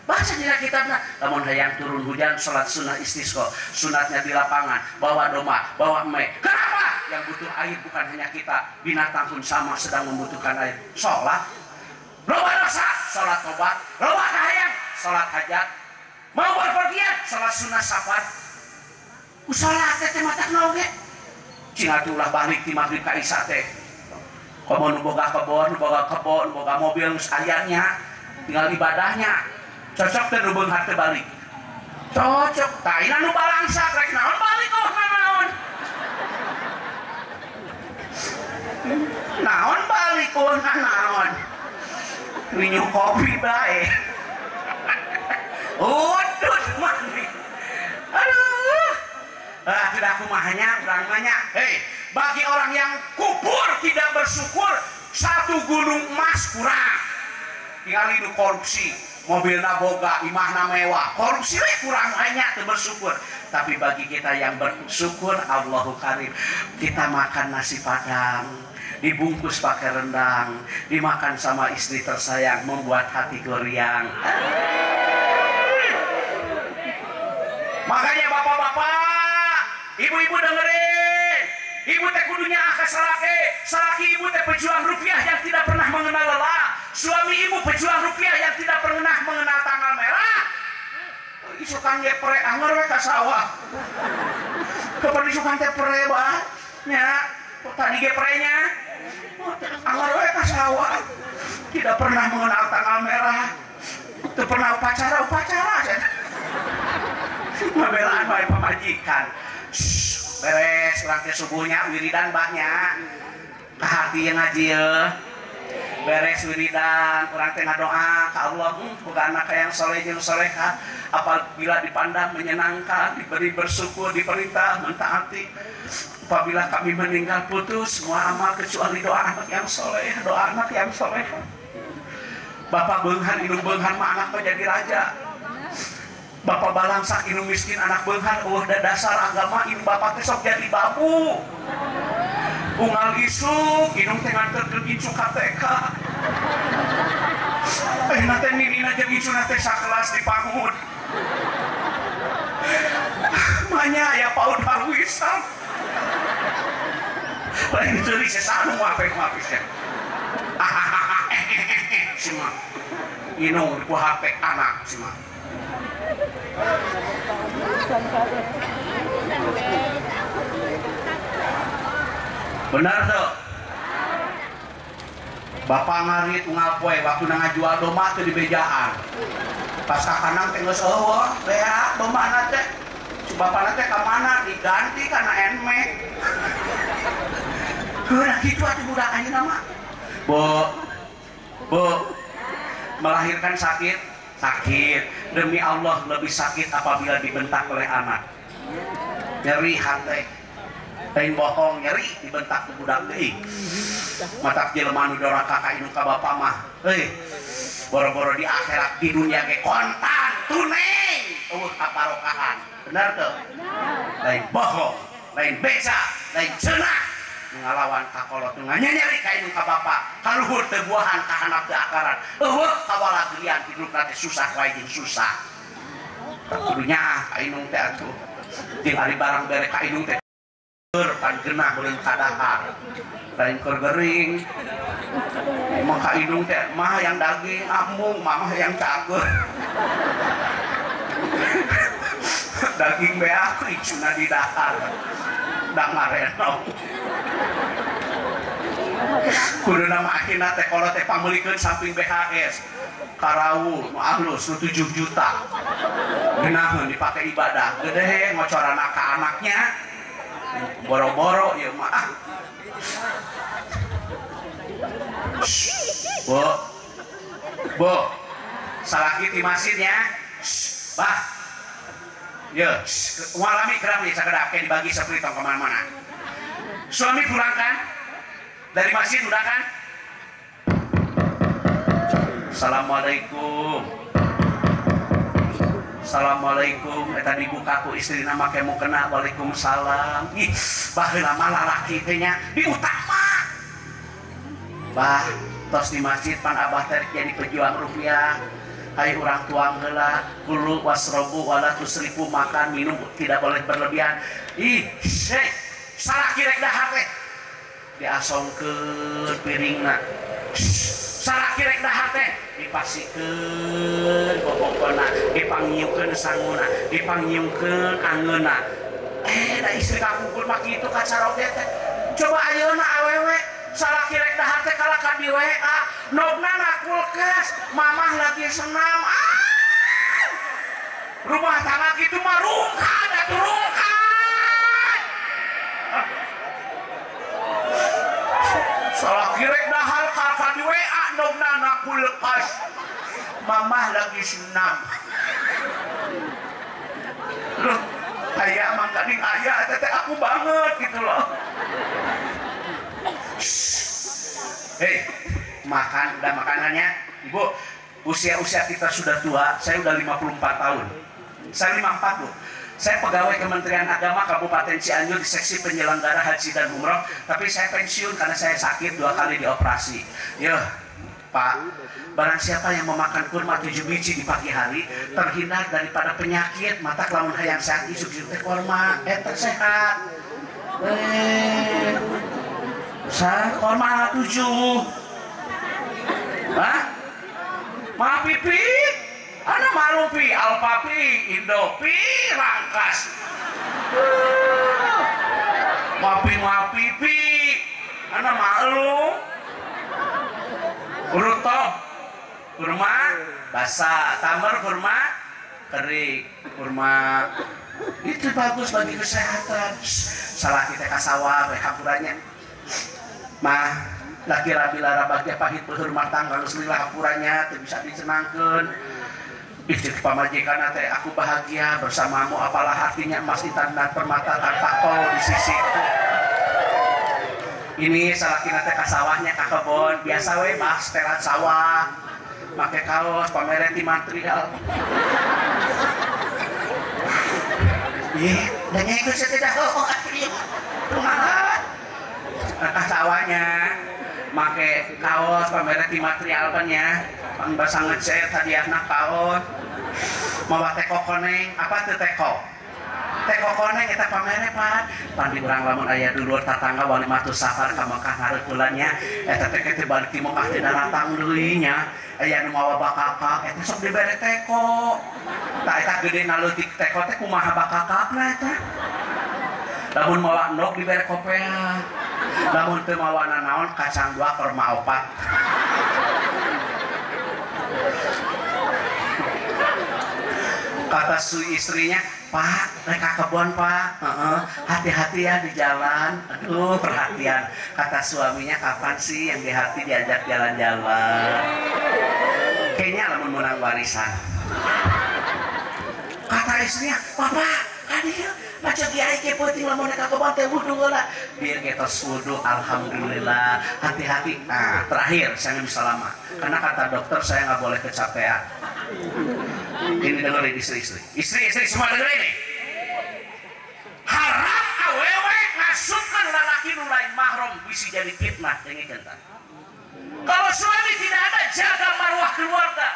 Speaker 1: Baca di kitabna. Lamun hayang turun hujan, sholat sunnah istisqa. Sunatnya di lapangan, bawa domba, bawa mie. Kenapa? Yang butuh air bukan hanya kita, binatang pun sama sedang membutuhkan air. Sholat. Loba dosa, sholat tobat. Loba kahayang, sholat hajat. Mau berpergian, sholat sunnah safar. Sholat teh matak oge. Cing atuh ulah balik ti maghrib ka isya teh. Komo nu boga kebon, nu boga kebon, nu boga mobil geus aya nya, tinggal ibadahnya. Cocok teh nu beunghar teh balik. Cocok. Tah ina nu balangsak rek naon balik oh naon. Naon balik oh naon. Minum kopi bae. Udut mandi. Aduh. Ah, tidak kumahnya, urang mah. Hei, bagi orang yang kupur tidak bersyukur, satu gunung emas kurang. Tinggal itu korupsi, mobilna boga, imahna mewah, korupsi we kurang banyak teu bersyukur. Tapi bagi kita yang bersyukur, Allahu Karim, kita makan nasi padang, dibungkus pakai rendang, dimakan sama istri tersayang, membuat hati goyang. Makanya bapak-bapak, ibu-ibu dengerin, ibu teh kudunya akan salaki, salaki ibu teh pejuang rupiah yang tidak pernah mengenal lelah. Suami ibu pejuang rupiah yang tidak pernah mengenal tanggal merah. Isukan ge pre anger we ka sawah. Kapan isukan teh pre bah? Nya, tadi ge prenya. Anger we ka sawah. Tidak pernah mengenal tanggal merah. Tidak pernah upacara-upacara. Ngabelaan bae pamajikan. Beres urang teh subuhnya wiridan bahnya. Ka hati yang ngaji ye. Beres wiridan urang teh ngadoa ka Allah, boga anak yang soleh jeung soleha, apabila dipandang menyenangkan, diberi bersyukur, diperintah mentaati. Apabila kami meninggal putus semua amal kecuali doa anak yang soleh, doa anak yang soleh. Bapak beunghar indung beunghar mah anak mah jadi raja. Bapak balangsak indung miskin anak beunghar eueuh da dasar agama indung bapak teh sok jadi babu. Unggal isuk indung teh nganterkeun incu ka TK. Ayeuna teh ninina jeung incuna teh sakelas di PAUD. Manya aya PAUD Darwisam. Lain ceuri sesanu wae mapisnya. Sima. Inung ku HP anak sima. Benar tuh. Bapak ngarit unggal poe waktu ngajual domba teu dibejaan. Pas ka kanang teh geus eueuh beak dombana teh. Bapana teh ka mana diganti kana enmek. Heuh kitu atuh budak ayeuna mah. Bu. Bu. Melahirkan sakit, sakit. Demi Allah lebih sakit apabila dibentak oleh anak. Nyeri hati. Lain bohong nyeri dibentak ku budak deui. Matak jelema nu doraka ka indung ka bapa mah. Heuh. Boro-boro di akhirat di dunia ge kontan tunai eueuh kaparokahan. Benar teu? Lain bohong, lain beca, lain cenah. Ngalawan ka kolot nu nyeri ka indung ka bapa, kaluhur teu buahan ka handap teu akaran. Eueuh kawalagrian hidup teh susah wae jeung susah. Kudu nyaah ka indung teh atuh. Jeung ari barang bere ka indung teh pan genah beureum kadahar. Lain keur gering. Emang ka indung teh mah yang daging amung, mamah yang cager. Daging beak icuna di dahar. Da ngarenong. Kuduna mah akhirna teh kolot teh pameulikeun samping BHS. Karawu nu alus nu 7 juta. Geunaheun dipake ibadah. Gede ngocorana ka anaknya. Boro-boro ya mah. Bu. Bu. Salaki di masjidnya. Bah. Ye, walami kerap ya sakedap kayak dibagi seperti tong kemana-mana. Suami pulang kan? Dari masjid udah kan? Assalamualaikum. Assalamualaikum. Eta dibuka ku istrina make mukena. Waalaikumsalam. Ih, baheula mah lalaki teh nya diutama. Bah, tos di masjid pan abah teh jadi pejuang rupiah. Hai urang tuang heula, kulu wasrobu wala tusrifu, makan minum tidak boleh berlebihan. Ih, salaki rek dahar teh. Diasongkeun piringna. Salaki rek dahar teh dipasikeun bobokona, dipangiukeun sanguna, dipangiukeun angeuna. Da istri kapungkur mah kitu kacaroge teh. Coba ayeuna awewe salaki rek dahar teh kalah ka di WA, nogna na kulkas, mamah lagi senam. Ah! Rumah tangga kitu mah rungkad atuh rungkad. Salaki rek dahar kalah di WA, nogna na kulkas, mamah lagi senam. Loh, ayah mangkaning ayah teh aku banget gitu loh. Hei, makan, udah makanannya. Ibu, usia-usia kita sudah tua, saya udah 54 tahun. Saya 54 loh. Saya pegawai Kementerian Agama Kabupaten Cianjur di seksi penyelenggara haji dan umroh, tapi saya pensiun karena saya sakit 2 kali dioperasi. Yo, Pak, barang siapa yang memakan kurma 7 biji di pagi hari, terhindar daripada penyakit, mata lamun hayang sehat isuk-isuk teh kurma, tersehat. Saya kurma 7. Hah? Ma pipi? Ana malu pi, Alfa pi, Indo pi, Rangkas. Mapi mapi pi, ana malu. Rutob, kurma basah, tamar kurma kering, kurma itu bagus bagi kesehatan. Salah kita kasawah, hapurannya. Mah, laki rabi lara bagja pahit rumah tangga geus lila hapurannya teu bisa dicenangkeun. Ih cek pamajikan teh aku bahagia bersamamu apalah artinya emas intan dan permata tanpa kau di sisiku. Ini salakina teh ka sawahnya ka kebon biasa we mah setelan sawah make kaos pamere ti material. Ih, dengekeun sia teh dah oh atuh. Kumaha? Ka sawahnya make kaos pamere ti material nya. Pang basa ngecet hadiahna kaos. Mawa teko koneng, apa teu teko? Teko koneng eta pamere pan. Pan di urang lamun aya dulur tatangga wali matu safar ka Mekah ngareukeulannya eta teh teu balik ti Mekah teu daratang deui nya. Aya nu mawa bakakak eta sok dibere teko. Tah eta gede naleutik teko teh kumaha bakakakna eta? Lamun mawa endog dibere kopea. Lamun teu mawa nanaon kacang 2 kurma 4. Kata su istrinya, Pak, reka kebon Pak, hati-hati ya di jalan. Aduh, perhatian. Kata suaminya, kapan sih yang di hati diajak jalan-jalan? Kayaknya lamun menang warisan. Kata istrinya, Bapak, hadir. Baca kiai ke penting lamun reka kebon teh wudu heula. Biar kita wudu, alhamdulillah. Hati-hati. Nah, terakhir saya nggak bisa lama. Karena kata dokter saya nggak boleh kecapean. Ini dengerin istri-istri. Istri-istri semua dengerin nih. Haram awewe ngasupkeun lalaki nu lain mahram bisa jadi fitnah dengekeun tah. Kalau suami tidak ada, jaga marwah keluarga.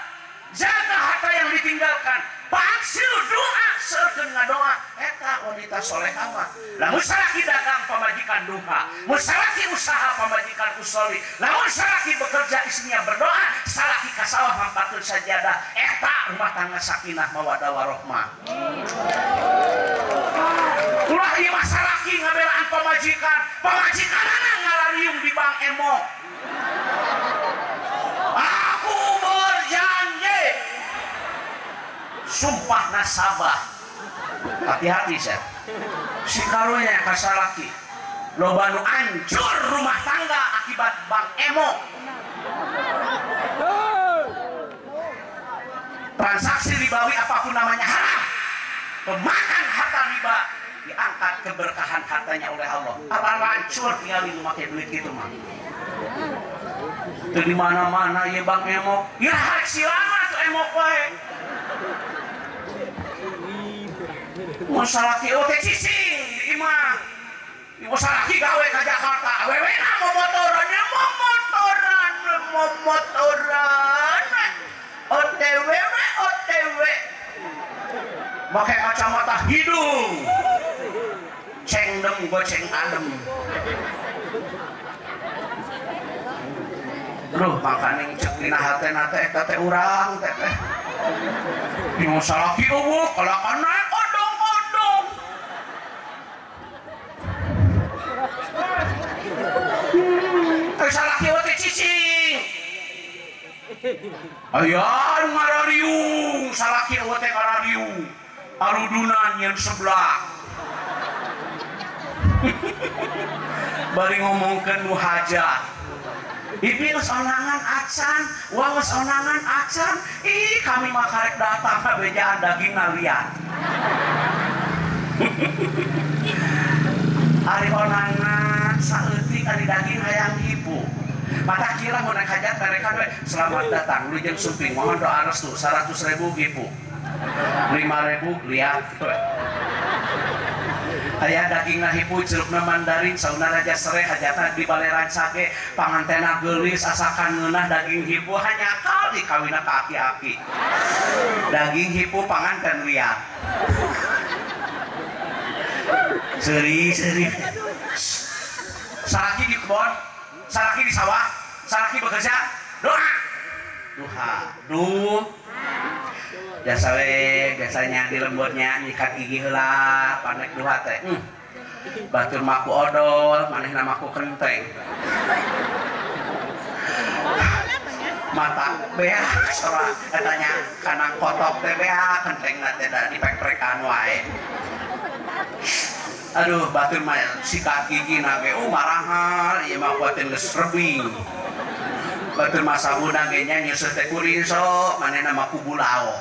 Speaker 1: Jaga harta yang ditinggalkan. Paksil doa seukeun ngadoa eta wanita solehah mah. Lamun salaki dagang pamajikan duha, mun salaki usaha pamajikan usoli, lamun salaki bekerja istrinya berdoa, salaki ka sawah mampakeun sajadah, eta rumah tangga sakinah mawaddah warahmah. Ulah ieu mah salaki ngabelaan pamajikan, pamajikanana ngalariung di bank emok. Aku berjanji sumpah nasabah. Hati-hati saya. Si karunya kasalaki loba nu hancur rumah tangga akibat bank emok. Transaksi ribawi apapun namanya haram. Pemakan harta riba diangkat keberkahan hartanya oleh Allah. Apa hancur tinggal lu make duit gitu mah. Teu di mana-mana ieu bank emok. Ya harek silana tuh emok wae. Mun salaki teh cicing di imah. Mun salaki gawe ka Jakarta, awewe na momotoran nya momotoran, momotoran. OTW OTW. Make kacamata hidung. Cengdem goceng adem. Duh, makaning cek dina hatena teh eta teh urang teh teh. Di mun salaki eueuh kalakan naek odong-odong. Teh salaki teh cicing. Aya nu ngarariung, salaki teh ngarariung. Arudunan nyeun sebelah. Bari ngomongkeun nu hajat. Ibi geus onangan acan, wah geus onangan acan. Ih, kami mah karek datang ka bejaan daging liat. Ari onangan saeutik ari daging hayang hipu. Mata kira mun rek hajat mereka we selamat datang lu jeung sumping mohon doa restu 100.000 hipu. 5.000 liat we. Aya dagingna hipu jerukna mandarin sauna raja serai hajatna di baleran sage pangantena geulis asakan ngeunah daging hipu hanya kali kawina ka aki-aki daging hipu panganten liat seri-seri salaki di kebon, salaki di sawah, salaki bekerja, doa. Duha. Duh. Biasa we, biasanya di lembutnya nyikat gigi heula, panek duha teh. Batur maku odol, manehna maku kenteng. Mata beak sora eta nya kana kotok teh beak kentengna teh da dipek-pekan wae. Aduh, batur mah sikat gigi na ge marahal ieu mah kuatin geus rebing. Batur mah sabuna ge nya nyeuseuh teh kuring sok manehna mah ku bulao.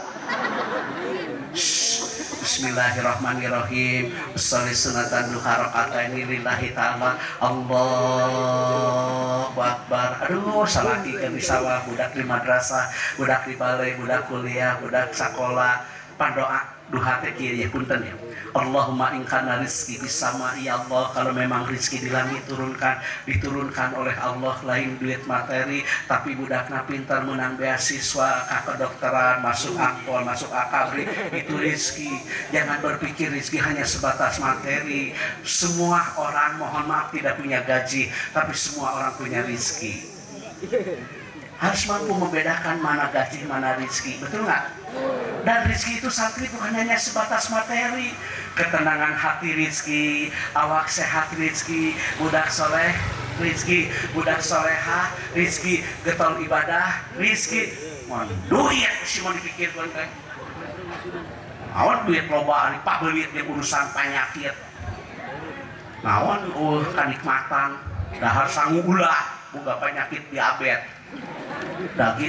Speaker 1: Bismillahirrahmanirrahim. Sholli sunatan duha rakataini lillahi ta'ala. Allahu akbar. Aduh, salaki keur di sawah, budak di madrasah, budak di balai, budak kuliah, budak sakola. Pandoa duha teh kieu ya punten ya. Allahumma in kana rizki bis sama, ya Allah, kalau memang rizki di langit turunkan, diturunkan oleh Allah, lain duit materi, tapi budakna pintar menang beasiswa ka kedokteran, masuk akpol, masuk akabri, itu rizki. Jangan berpikir rizki hanya sebatas materi. Semua orang mohon maaf tidak punya gaji, tapi semua orang punya rizki. Harus mampu membedakan mana gaji, mana rizki, betul nggak? Dan rizki itu santri bukan hanya sebatas materi. Ketenangan hati rizki, awak sehat rizki, budak soleh rizki, budak soleha rizki, getol ibadah rizki. Mon duit sih mau dipikirkan teh. Naon duit loba ari pabelit di urusan penyakit. Naon kanikmatan, dahar sangu ulah boga penyakit diabetes. Daging